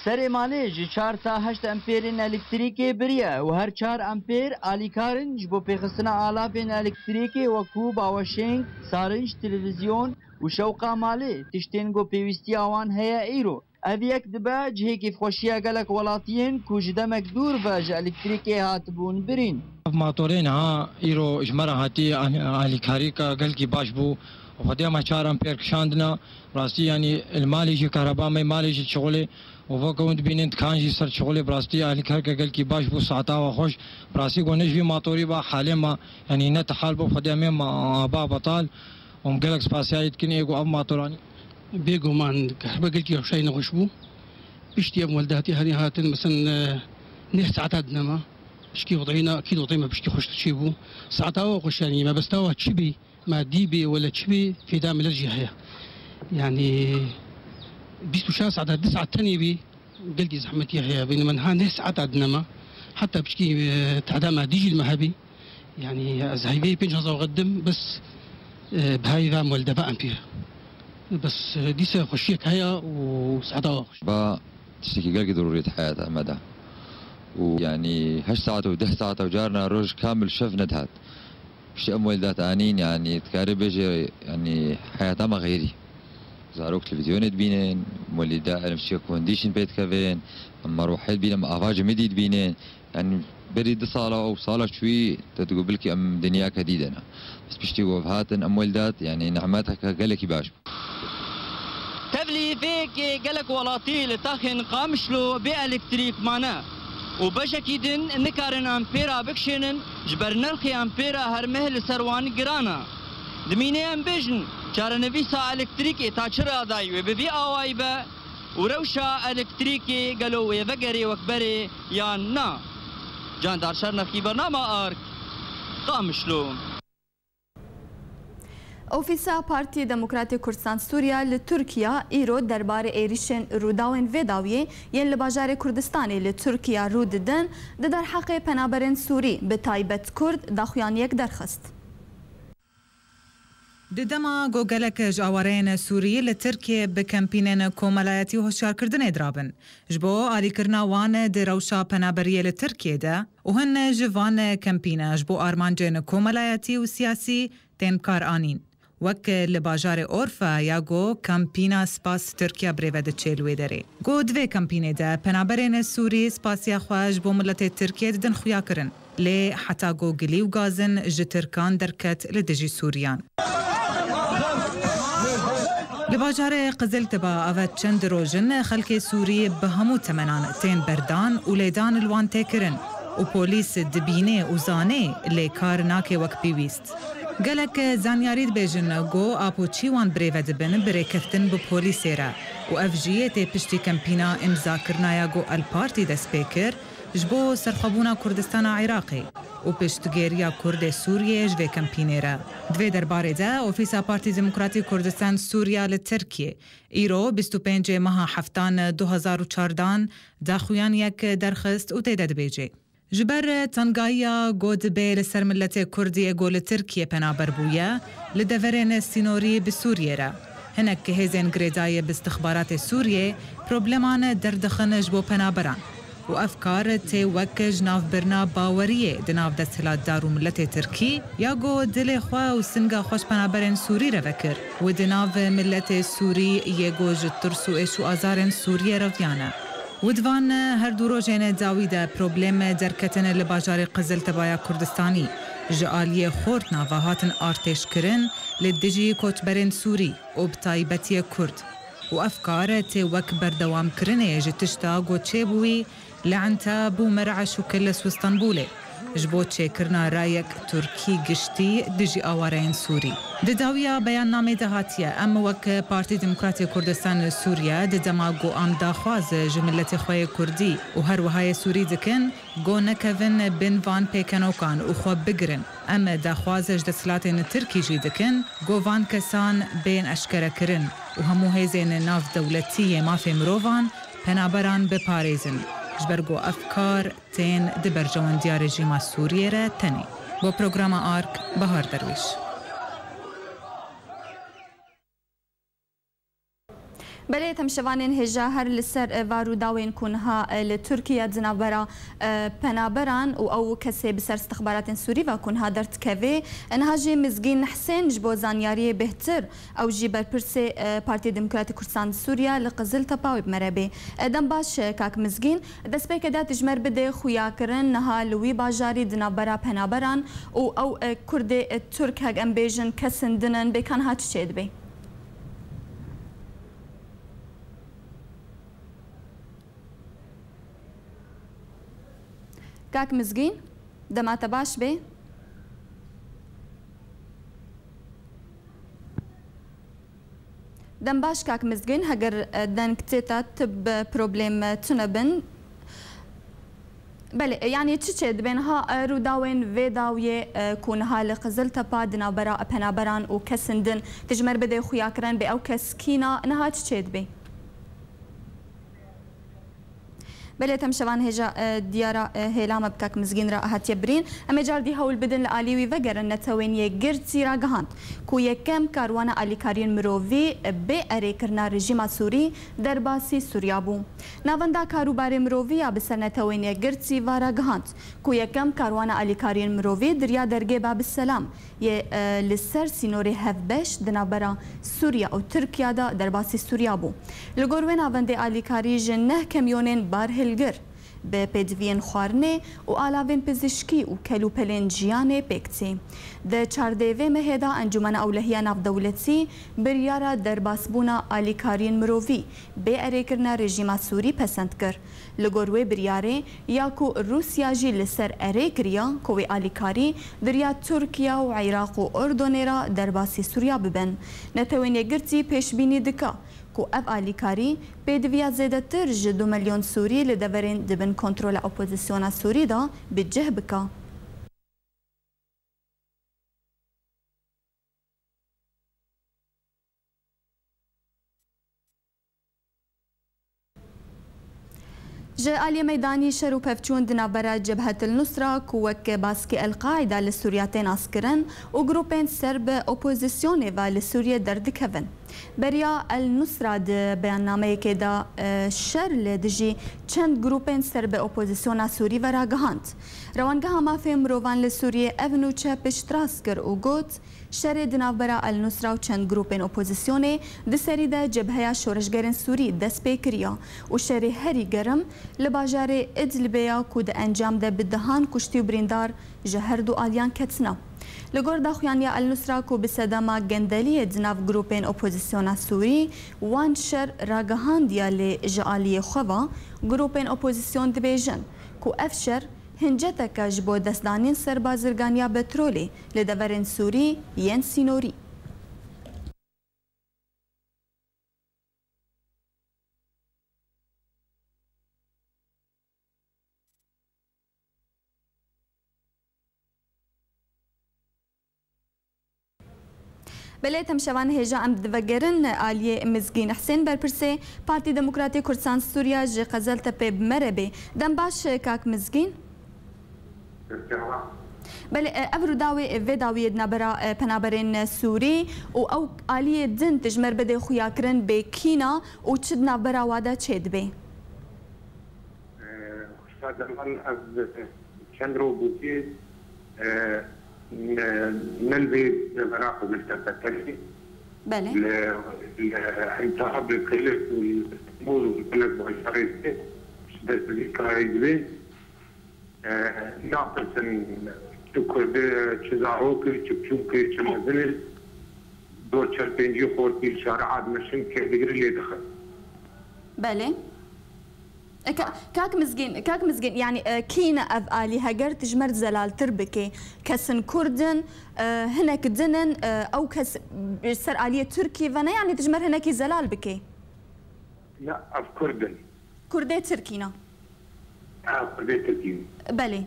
Serê malê ji çar ta heşt empêrên elektrîkê biriye û her çar empêr alîkar in ji bo pêxistina alavên elektrîkê wekû baweşêng, sarinc, televîzyon û şewqa malê, tiştên ku pêwîstiya wan heye îro. Ev yek dibe cihê kêfxweşiya gelek welatiyên ku ji demek dûr ve ji elektrîkê hatibûn birîn. Ev matorê niha îro ji me re hatiye, alîkarîka gelkî baş bû. Xwedê me çar empêr kişandina. Rastî, yanî li malê jî kahreba me, malê jî şixulê û veke hûn dibînin dikan jî ser şixulê. Bi rastî alîkarîka gelkî baş bû, saeta wa xweş. Bi rastî ku ne ji vî matorî ba halê me, yanî ne tehal bû, Xwedê em ê me aba betal. Û em gelek spasiyayî dikin ê ku ev matoranî. Bêguman kahreba gelkî rewşayî nexweş bû. Piştî ev weldatî herî hatin, mesela, e, neh saeta dinema. Pişkî wextayî na, kî wextayî me pişkî xweş çê bû. Saeta wa xweş, yanî mebesta wa çi bî, madî bê wele çi bê, fêda milet jî heye. Yanî bîst û çar saeta, du saet tenê bî, gelkî zehmetî heye. Bêne me niha neh saeta dinema. Heta pişkî, e, tehda madî jî li me hebî. Yani ez heyveyê pênc hezar wexet dim, bes, e, bi heyva moldeve em pî. Bes, e, dîse xweşiyek heye û saeta wa xweş. Ba tiştekî gelkî dirûrî di heyata me de. Û yani heşt saet û deh saet û carna roj kamil şev nedihat. Piştî em weldat anîn, yani dikarî bêjê, yani heyata me xeyrî. Zarok televîzyonê dibînin, welîda em şiya condition pê dikevin, em merwehê dibînin, em ava cimidî dibînin. Yani berî du sala û sala çûyî te digot bilkî em dinyake dî de ne. Bes piştî ku ev hatin em weldat, yani nimeteke gelekî baş bû. Tevlî vê yekê gelek welatî li taxên Qamişlo bê elektrîk mane û beşekî din nikarin empêra bikişênin, ji ber nirxê empêra her meh li ser wan giran e. Dimînê em bêjin, çarenivîsa elektrîkê ta çi radayî wê bi vî awayî be û rewşa elektrîkê gelo wê vegerê wek berê yan na? Candar Şerneqî, Bernama Ark, Qamişlo. Ofîsa Partiyê Demokratê Kurdistan Sûriya li Tirkiye îro derbarê êrîşên Rûdawên vê dawiyê yên li bajarê Kurdistanê li Tirkiye rû didin, di derheqê penaberên Sûrî, bi taybet Kurd, daxuyaniyek derxist. Di dema ku gelek ji awareyên Sûrî li Tirkiyê bi kempînên komelayetî û hişyarkirdinê dirabin, ji bo alîkirina wan di rewşa penaberiyê li Tirkiyê de û hin ji van kempîne ji bo armancên komelayetî û siyasî tên karanîn. Wek li bajarê Orfa ya ku kempîna Spas Tirkiye birêve diçe li wê derê. Ku di vê kempînê de penaberên Sûrî spasiya xwe ji bo miletê Tirkiyê didin xuyakirin. Lê heta ku gilî û gazin ji Tirkan derket li dijî Sûriyan. Li bajarê Qiziltiba ava çend roj in xelkê Sûrî bi hemû temenan tên berdan û lêdan li wan tê kirin û polîs dibînê û zanê lê kar nake wek pêwîst. Gelek zanyarî dibêjin ku apo çî wan birêve dibin bi rêkeftin bi polîsê re û ev jî tê piştî kempîna îmzakirina ya ku El Partî dest pê kir ji bo serxwebûna Kurdistana Iraqê û piştgêriya Kurdê Sûriyê ji vê kempînê re. Di vê derbarê de Ofîsa Partî Demokratî Kurdistan Sûriya li Tirkiyê îro bîst û pêncê meha heftan du hezar û çardan daxuyaniyek derxist û tê de dibêjê. Ji ber tengahiya ku dibê li ser miletê Kurdî yê ku li Tirkiyê penaber bûye, li deverên sînorî bi Sûriyê re, hinek hêzên girêdayî bi istixbaratê Sûriyê probleman derdixin ji bo penaberan û ev kar tê wek ji navbirina baweriyê di nav desthilatdar û miletê Tirkî ya ku dilê xwe û singa xwe ji penaberên Sûrî re vekir û di nav miletê Sûrî yê ku ji tirs û êş û azarên Sûriyê reviyane. Û di van her du rojên dawî de problem derketin li bajarê Qiziltepaya Kurdistanî ji aliyê xortna ve hatin artêşkirin li dijî koçberên Sûrî û bi taybetiyê Kurd. Û ev kar tê wek berdewamkirinê ji tişta ku çêbûyî li Ente bû Mer'eş û Kilis û Stenbolê. Ji bo çêkirina rayek Tirkî giştî dijî awareyên Sûrî. Di dawiya beyannamê de hatiye, em wek Partî Demokratê Kurdistan li Sûriye di dema ku em daxwaz ji miletê xwe yê Kurdî û her wiha yê Sûrî dikin, ku nekevin bin van pêkenokan û xwe bigirin. Em daxwaz ji desthilatên Tirkî jî dikin, ku van kesan bên eşkerekirin û hemû hêzên navdewletî yê mafê mirovan penaberan biparêzin. Ji ber ku ev kar tên di berjewendiya rejîma Sûriyê re tenê. Bo programa Ark, Bahar Derwîş. Belê, temşevanên hêja, her li ser, e, va rûdawên ku niha, e, li Tirkiye di navbera, e, penaberan û ew kesê bi ser istixbaratên Sûrî ve ku niha derdikeve, e, niha jî Mizgîn Husên ji bo zanyariyê bêhtir, ew jî berpirsê, e, Partiyê Demokratîk Kurdistan Sûriye li Qiziltepa wê bi me re bê. E, dem baş, e, kak Mizgîn. Destpêkê de tu ji me re bidê xuyakirin, niha li wî bajarî di navbera penaberan û ew, e, Kurdê, e, Tirk, hek em bêjin, kesên din in, bêkan ha çi çêdibê? Kak Mizgîn, dema te baş bê. Dem baş kak Mizgîn, heger, e, deng tê te, tib, e, problem, e, tune bin. Belê, e, yanî çi çêdibên ha, e, rûdawên vê dawiyê, e, ku niha li Qiziltepa di navbera penaberan û kesên din, tu ji me re bidê xuyakirin bê ew kes kîna niha çi çêdibê? Belê, temşevan hêja, e, diyara, e, hêla me bi kak Mizgîn re hatiye birîn. Em ê cardî hewl bidin li alî wî vegerin. Netewên Yekgirtî ragihand ku yekem karwana alîkariyên mirovî, e, bê erêkirina rejîma Sûrî derbasî Sûriya bû. Navenda Karûbarê Mirovî ya bi ser Netewên Yekgirtî va ragihand ku yekem karwana alîkariyên mirovî di riya dergê Bab Selam yê, e, li ser sînorê hevbeş di navbera Sûriya û Tirkiya de derbasî Sûriya bû. Li gor wê navendê alîkarî ji neh kamyonên barhilgir bi pêdiviyên xwarinê û alavên pizîşkî û kelûpelên jiyanê pêk tê. Di çardê vê mehê de Encûmena Ewlehiya Navdewletî biryara derbasbûna alîkariyên mirovî bê erêkirina rejîma Sûrî pesend kir. Li gor wê biryarê, ya ku Rûsya jî li ser erê kiriya ku wê alîkarî di riya Tirkiye û Iraq û Urdunê re derbasî Sûriya bibin. Netewên Yekgirtî pêşbînî dike ku ev alîkarî pêdiviya zêdetir ji du milyon Sûrî li deverên di bin kontrola opozisyona Sûrî de bi cih bike. Ji aliyê meydanî şer û pevçûn di navbera Cebhet El Nusra, ku wek baskê El Qaîda li Sûriya tê naskirin, û grûpên ser bi opozisyonê ve li Sûriyê derdikevin. Beriya El Nusra di beyannameyekê de, e, şer li dijî çend grûpên ser bi opozisyona Sûrî ve ragihand. Rewangeha Mafê Mirovan li Sûriyê ev nûçe piştrast kir û got, Şerê di navbera El Nusra û çend grûpên opozisyonê di serî de Cebheya Şoreşgerên Sûrî dest pê kiriye û şerê herî germ li bajarê Idlibê ya ku di encam de bi dehan kuştî û birîndar ji her du aliyan ketine. Li gor daxuyaniya El Nusra ku bi sedema gendeliyê di nav grûpên opozisyona Sûrî wan şer ragihandiye lê ji aliyê xwe ve grûpên opozisyon dibêjin ku ev şer Hinceteke ji bo destdanîn ser bazirganiya petrolê li deverên Sûrî yên sînorî. Belê, temşevan hêja em divegerin aliyê Mizgîn Husên, berpirsê Partî Demokratê Kurdistan Sûriya ji Qezeltepê bi me re bê. Dem baş, kak Mizgîn. Belê, e, ev rûdawê, e, vê dawiyê di navbera, e, penaberên Sûrî û ew aliyê din dijmer bidê xuyakirin bê kîna û çi di navbera wa de çêdibê? Xwişka Delal, ev çend roj bûkê, e, ne, ne li vê devera xwe girte petelî. Belê. Li, li Entehab, li Qîlis û li Îstanbul û gelek bajarê dibê, ji dest vî karê dibê. E, napirsin, tu Kurd î, çi zarok î, çi biçûk î, çi mezin î, dor çel pêncî xortî li şari'a dimeşin, kê digire lê dixin. Belê. E, ka-, kak Mizgîn, kak Mizgîn, yanî, e, kî ne ev alî heger tu ji me re zelaltir bikê? Kesin Kurd in, e, hinek din in, e, ew kes ser aliyê Tirkî ve ne, yanî tu ji me re hinekî zelal bikê? Ne, ev Kurd in. Kurdê Tirkî ne? Ev Kurdê Tirkî in. Belê.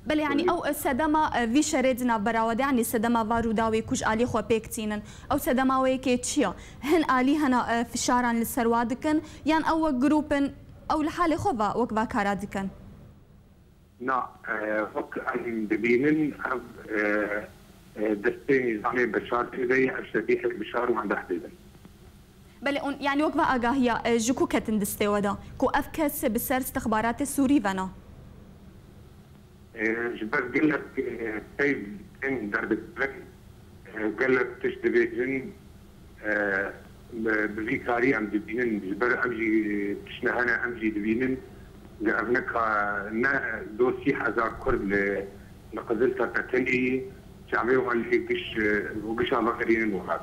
Belê, yanî Kurd. Ew, e, sedema, e, vî şerê di navbera we de, yanî sedema va rûdawê ku ji alî xwe pêk tînin. Ew sedema wê yekê çi ye? Hin alî hena, e, fişaran li ser wa dikin, yan ew wek grûp in, ew li halê xwe va, wek va kara dikin? Na, e, wek em dibînin, ev, e, e, destê nîzamê Beşar tê de ye, ev şebîhek Beşar û endeh tê de. Belê, hûn, yanî wek va agahiya, e, ji ku ketin destê we de, ku ev kes bi ser istixbaratê Sûrî ve ne? E, ji ber gelek, e, peyv tên derdikevin, e, gelek tişt dibêjin, e, bi, bi vî karî em dibînin, ji ber ev jî tiştine hene em jî dibînin, li ev ne ka, ne dor sî hezar Kurd li, li Qiziltepe tenê yî, çavê wan lê giş, e, û gişa vegerînin welat.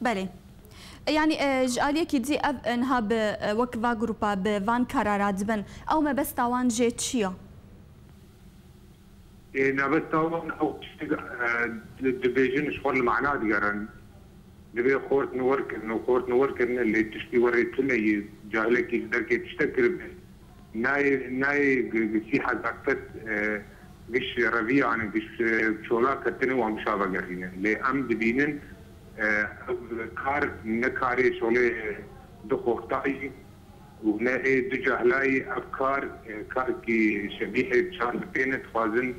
Belê. E, yanî, e, ji aliyekî dî ev, e, niha bi, e, wek va grupa bi van kara radibin, ew mebesta wan jê çi ye? Ê, mebesta wan ew tiştê, e, di-, dibêjin ji xwe li mana digerin. Divê xort niwir kirin û xort niwir kirine lê tiştî werê tune yî, cahilekî ji derkê tiştek kiribe. Nayê, nayê gi-, gi-, sî hezar kes, e, giş reviyan, giş, e, çola ketine wan gişa vegerîne. Lê em dibînin, e, ev kar ne karê şolê du xortayî û ne ê du cahlayî, ev kar, e, karekî şebîhê çar bi pê ne dixwazin,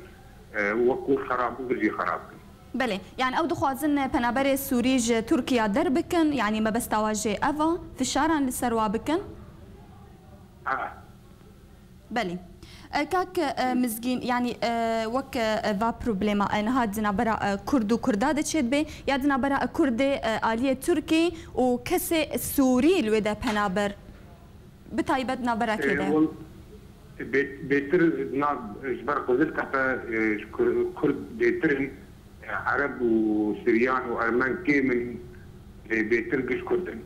e, wekû xerab bû, jî xerab kin. Belê, yani ew dixwazin penaberê Sûrî ji Tirkiya derbikin, yani mebesta wa jê ev a, fişaran li ser wa bikin? Ha. Belê. E, kak, e, Mizgîn, yanî, e, wek, e, va problema, e, niha di navbera, e, Kurd û Kurda de çêdibe, ya di navbera, e, Kurdê, e, aliyê Tirkî û kesê Sûrî li wê de penaber, bi taybet navbera kê de? E, wal-, bê-, bêtir nav, ji ber Qiziltepe, e, ji Kur-, Kurd bêtir in. Ereb û Siryan û Ermen kêm in, lê bêtir giş Kurd in.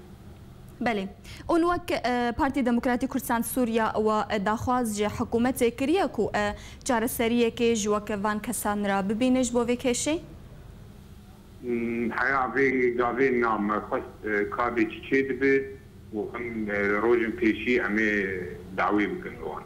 Belê. Hûn wek, e, Partî Demokratîk Kurdistan Sûriya we, e, daxwaz ji hikûmetê kiriye ku, e, çareseriyekê ji wek van kesan re bibîne ji bo vê kêşê? Hmm, heya vê gavê na me xwest, e, ka bê çi çê dibe û em, e, rojên pêşî em ê dawê bikin li wan.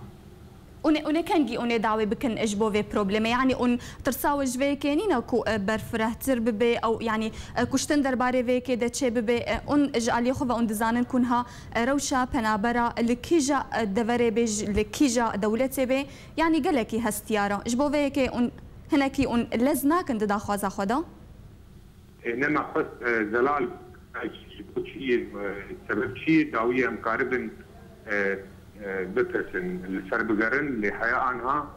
Hûn ê, hûn ê kengî hûn ê dawê bikin ji bo vê problemê? Yanî hûn tirsa we ji vê yekê nîne ku, e, berfirehtir bibe, ew, yanî, e, kuştin derbarê vê yekê de çê bibe? E, hûn ji aliyê xwe ve hûn dizanin ku niha, e, rewşa penabera li kîja, e, deverê bê, ji, li kîja dewletê bê, yanî gelekî hestiyar e. Ji bo vê yekê hûn hinekî hûn lez nakin di daxwaza xwe de? E, ne me xwest, e, zelal, e, ji bo çi yê, e, sebeb çi yê, dawiyê em karibin, e, e, bipirsin, li ser bigerin, lê heya anha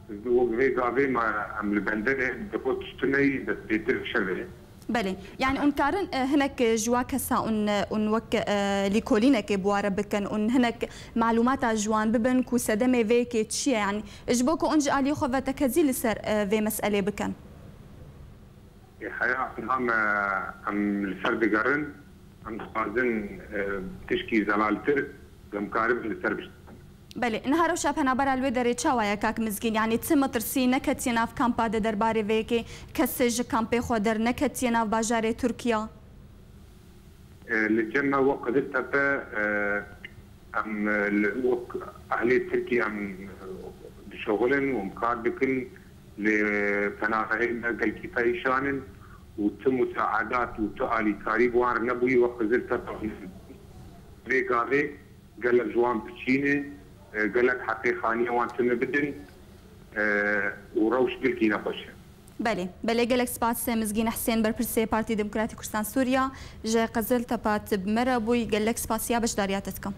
wek vê gavê me em li bende ne, di xwe tiştine yî dest pêtir şevê. Belê. Yani hûn karin, e, hinek, e, ji wa kesa hûn, e, hûn wek, e, lîkolînekê bi wa re bikin, hûn hinek malûmata ji wan bibin ku sedemê vê yekê çi ye? Yani ji bo ku hûn ji aliyê xwe ve tekezî li ser, e, vê meselê bikin? Ê, heya niha me, em li ser digerin, em dixwazin, e, tişkî zelaltir, em karibin li ser biştin. Belê, niha rewşa penabera li wê derê çawa ye, kak Mizgîn? Yanî ti metirsî neketiye nav kampa de derbarê vê yekê, kesê ji kampê xwe derneketiye nav bajarê Tirkiya? E, li cem me wek Qiziltepe, e, em, e, li, wek ehlê Tirkî em, e, dişuxulin û em kar dikin li penabeyên me gelkî perîşan in û tu musaedat û tu alîkarî bi wan re nebûyî wek Qiziltepe. Vê gavê gelek ji wan piçî ne, e, gelek heqê xaniyê wan tune bidin, e, û rewş gelkî nexweş e. Belê, belê, gelek spas Mizgîn Husên, berpirsê Partî Demokratîk Kurdistan Sûriya, ji Qiziltepa tu bi me re bûyî, gelek spasiya beşdariya te dikim.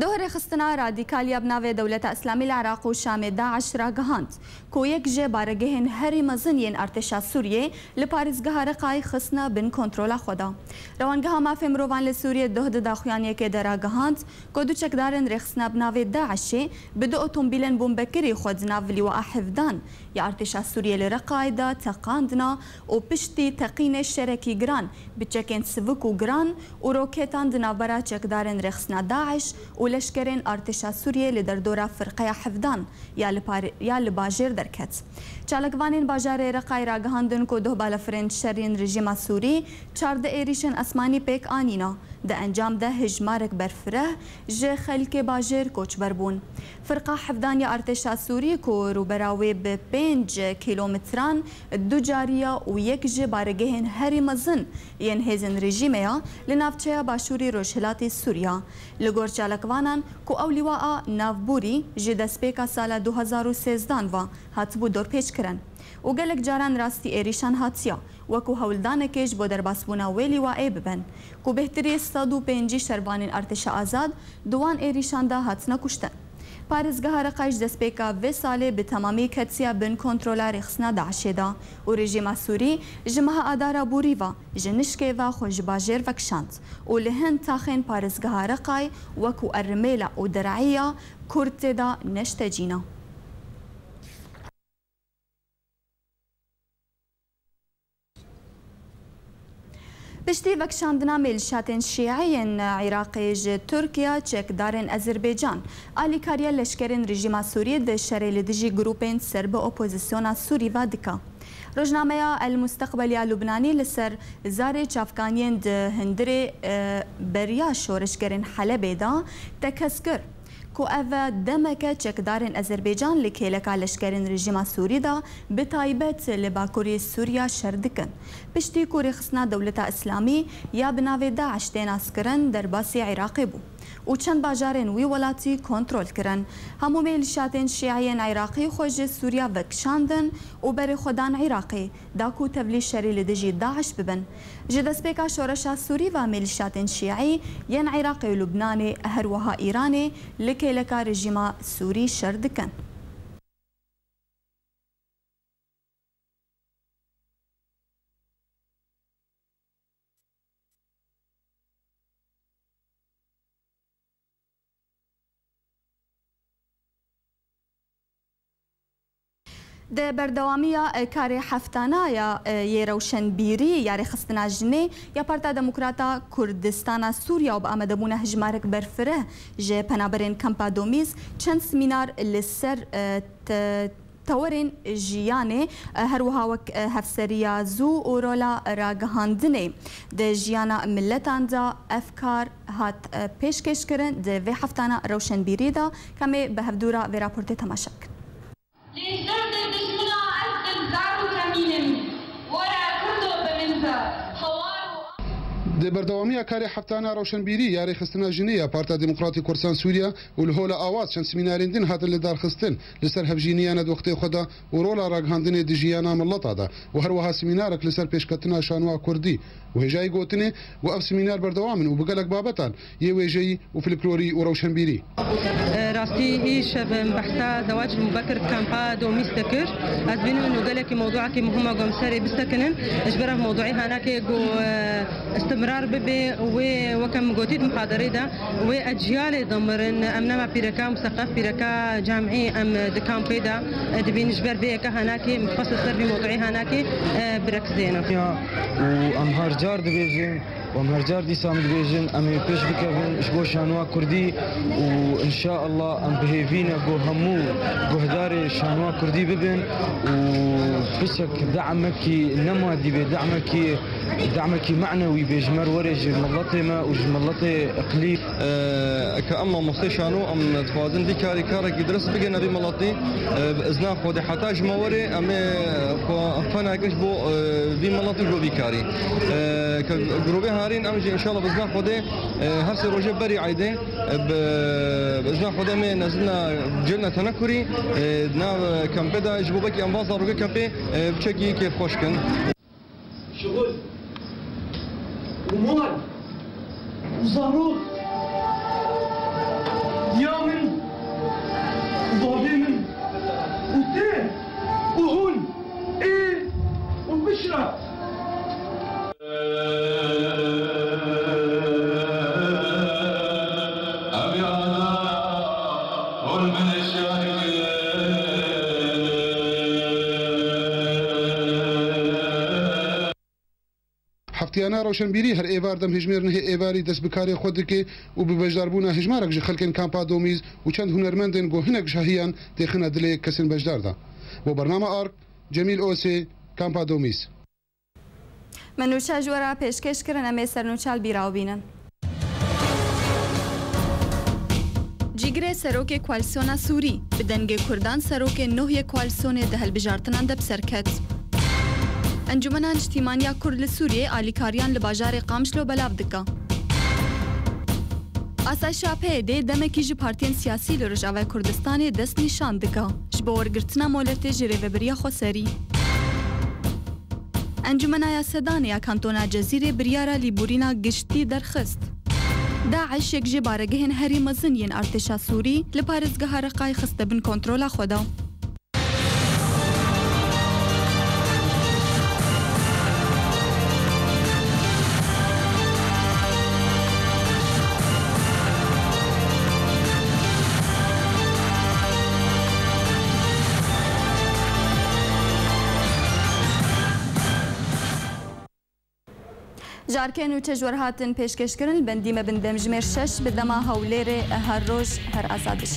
Doh rêxistina radîkal ya bi navê Dewleta Îslamî li Iraq û Şamê, DAIŞ, ragihand ku yek ji baregehên herî mezin yên artêşa Sûriyê li parêzgeha Reqayê xistine bin kontrola xwe de. Rewangeha Mafê Mirovan li Sûriyê doh di daxuyaniyekê de ragihand ku du çekdarên rêxistina bi navê DAIŞê bi du otomobîlên bombekirî xwe di nav Lîwaa Hevdan ya artêşa Sûriyê li Reqayê de teqandina û piştî teqînê şerekî giran bi çekên sivik û giran û roketan di navbera çekdarên rêxistina DAIŞ û leşkerên artêşa Sûriyê li derdora Firqeya Hevdan ya li par-, ya li bajêr derket. Çalakvanên bajarê Reqayê ragihandin ku doh balafirên şerîn rejîma Sûrî çardeh êrîşên esmanî pêk anîne. Di encam de hejmarek berfireh ji xelkê bajêr koçber bûn. Firqa Hevdan ya artêşa Sûrî ku rûbera wê bi pênc kîlometran du cariya û yek ji baregehên herî mezin yên hêzên rejîmê ya li navçeya başûrî rojhilatê Sûriya. Li gor çalakvanan ku ew lîwaa navborî ji destpêka sala du hezar û sêzdan ve hatibû dorpêçkirin û gelek caran rastî êrîşan hatiye, wekû hewldanekê ji bo derbasbûna wê lîwaê bibin, ku bêhtirî sed û pêncî şervanên artêşa azad di wan êrîşan de hatine kuştin. Parêzgeha Reqayê ji destpêka vê salê bi temamî ketiye bin kontrola rêxistina DAIŞê de û rejîma Sûrî ji meha Adara borî ve ji nişkê ve xwe ji bajêr vekişand û li hin taxên parêzgeha Reqayê wekû Ermêla û Der'îya Kurd tê de neştecîne. Piştî vekişandina mêlşatên şîî yên Iraqê ji Tirkiye, çekdarên Ezerbaycan alîkariya leşkerên rejîma Sûriyê di şerê li dijî grûpên ser bi opozîsyona Sûrî ve dike. Rojnameya El Musteqbel ya Lubnanî li ser zarê çavkaniyên di hundirê, e, beriya şoreşgerên Helebê de tekez kir ku ev e demeke çekdarên Ezerbaycan li kêleka leşkerên rejîma Sûrî de, bi taybet li bakurê Sûriya şer dikin, piştî ku rêxistina Dewleta Îslamî ya bi navê DAIŞ tê naskirin derbasî Iraqê bû û çend bajarên wî welatî kontrol kirin. Hemû mêlşatên şîî yên Iraqî xwe ji Sûriya vekişandin û berê xwe dan Iraqê, da ku tevlî şerî li dijî DAIŞ bibin. Ji destpêka şoreşa Sûrî ve mêlşatên şîî yên Iraqê û Lubnanê, her wiha Îranê li kêleka rejîma Sûrî şer dikin. Di berdewamiya, e, karê heftana ya, e, yê rewşenbîrî ya rêxistina jinê ya Parta Demokrata Kurdistana Sûriya û bi amadebûna hejmarek berfireh ji penaberên Kampa Domîz çend semînar li ser, e, te-, tewerên jiyanê, e, her wiha wek, e, hevseriya zû û rola ragihandinê di jiyana miletan de ev kar hat, e, pêşkêşkirin. Di vê heftana rewşenbîrî de, ka em ê bi hevdû re vê raportê temaşe bikin. Lê ji derdê dijmina ez dilzar û temîn im. Were Kurdo bi min be hawar û Di berdewamiya karê heftana rewşenbîrî ya Rêxistina Jinê ya Parta Demokratîk Kurdistan Sûriye û li Hola Awaz çend semînarên din hatin lidarxistin li ser hevjîniya netwextê xwe de û rola ragihandinê di jiyana mileta de û her wiha semînarek li ser pêşketina şanoa kurdî û hêjayî gotinê û ev semînar berdewam in û bi gelek babetan yê wêjeyî û folklorî û rewşenbîrî. Rastî îşev em behsa zewac mubekir di kampa Domîs de kir. Ez bînim û gelekî mewduekî muhim e ku em serê bisekinin. Ji ber ev mewduî hanakê ku, e, istimrar Bibê wê, weke min gotî di muhaderê de, wê eciyalê dimirin, em nema pîreka museqef, pîreka camî em di kampê de dibîn, ji ber vê yeke hanakê, min xwest li ser vî mewduî hanakê, e, birekizênim. Ya, û em her car dibêjin, û em her car dîsa em dibêjin, em ê pêş bikevin ji bo şanoa kurdî û înşaallah em bi hêvî ne ku hemû guhdarê şanoa kurdî bibin û piçek damekî nemadî bê, damekî Damekî manewî bê ji me re were ji miletê me û ji miletê iqlîm. Eke em mamoste şano, em dixwazin vî karî karekî dirist bigihine vî miletî. E, bi izna Xwedê heta ji me were, em ê xwe, xwe nagin ji bo, e, vî miletî û ji bo vî karî. E, ke grûbê harîn, em jî înşallah bi izna Xwedê, e, her sê rojê berî eydê, e, bi, bi izna Xwedê em ê nezina cilne tenekurî, e, di nav kempê de ji bo belkî em van zarokê kempê, e, piçekî kêfxweş kin. Şixul û mal û zarok, diya min û bavê min û te û hûn ê û bişra. Heftiyana Rewşenbîrî her êvar dem hejmêr nehê êvarî dest bi karê xwe dike û bi beşdarbûna hejmarek ji xelkên kampa Domîz û çend hunermendên ku hinek ji hehiyan têxine dilê kesên beşdar de. Bo bernama Ark, Cemîl Osê, kampa Domîz. Me nûçe ji we re pêşkêş kirin, em ê ser nûçe li bîra we bînin. Cîgirê serokê Koalîsyona Sûrî, bi dengê Kurdan serokê nû yê koalîsyonê di hilbijartinan de bi ser ket. Encûmena Niştîmaniya Kurd li Sûriyê alîkariyan li bajarê Qamişlo belav dike. Asayiş A P Y D'ê demekî ji partiyên siyasî li Rojavayê Kurdistanê dest nîşan dike, ji bo wergirtina moletê ji Rêveberiya Xweserî. Encûmena Yasedanê ya Kantona Cezîrê biryara lîbûrîna giştî derxist. DAIŞ yek ji baregehên herî mezin yên artêşa Sûrî li parêzgeha Reqayê xiste bin kontrola xwe de. Jarkên û têjwerhatin pêşkêşkirin li bendî me bin demjimêr şeş bi dema Hewlêrê her roj her azadiş.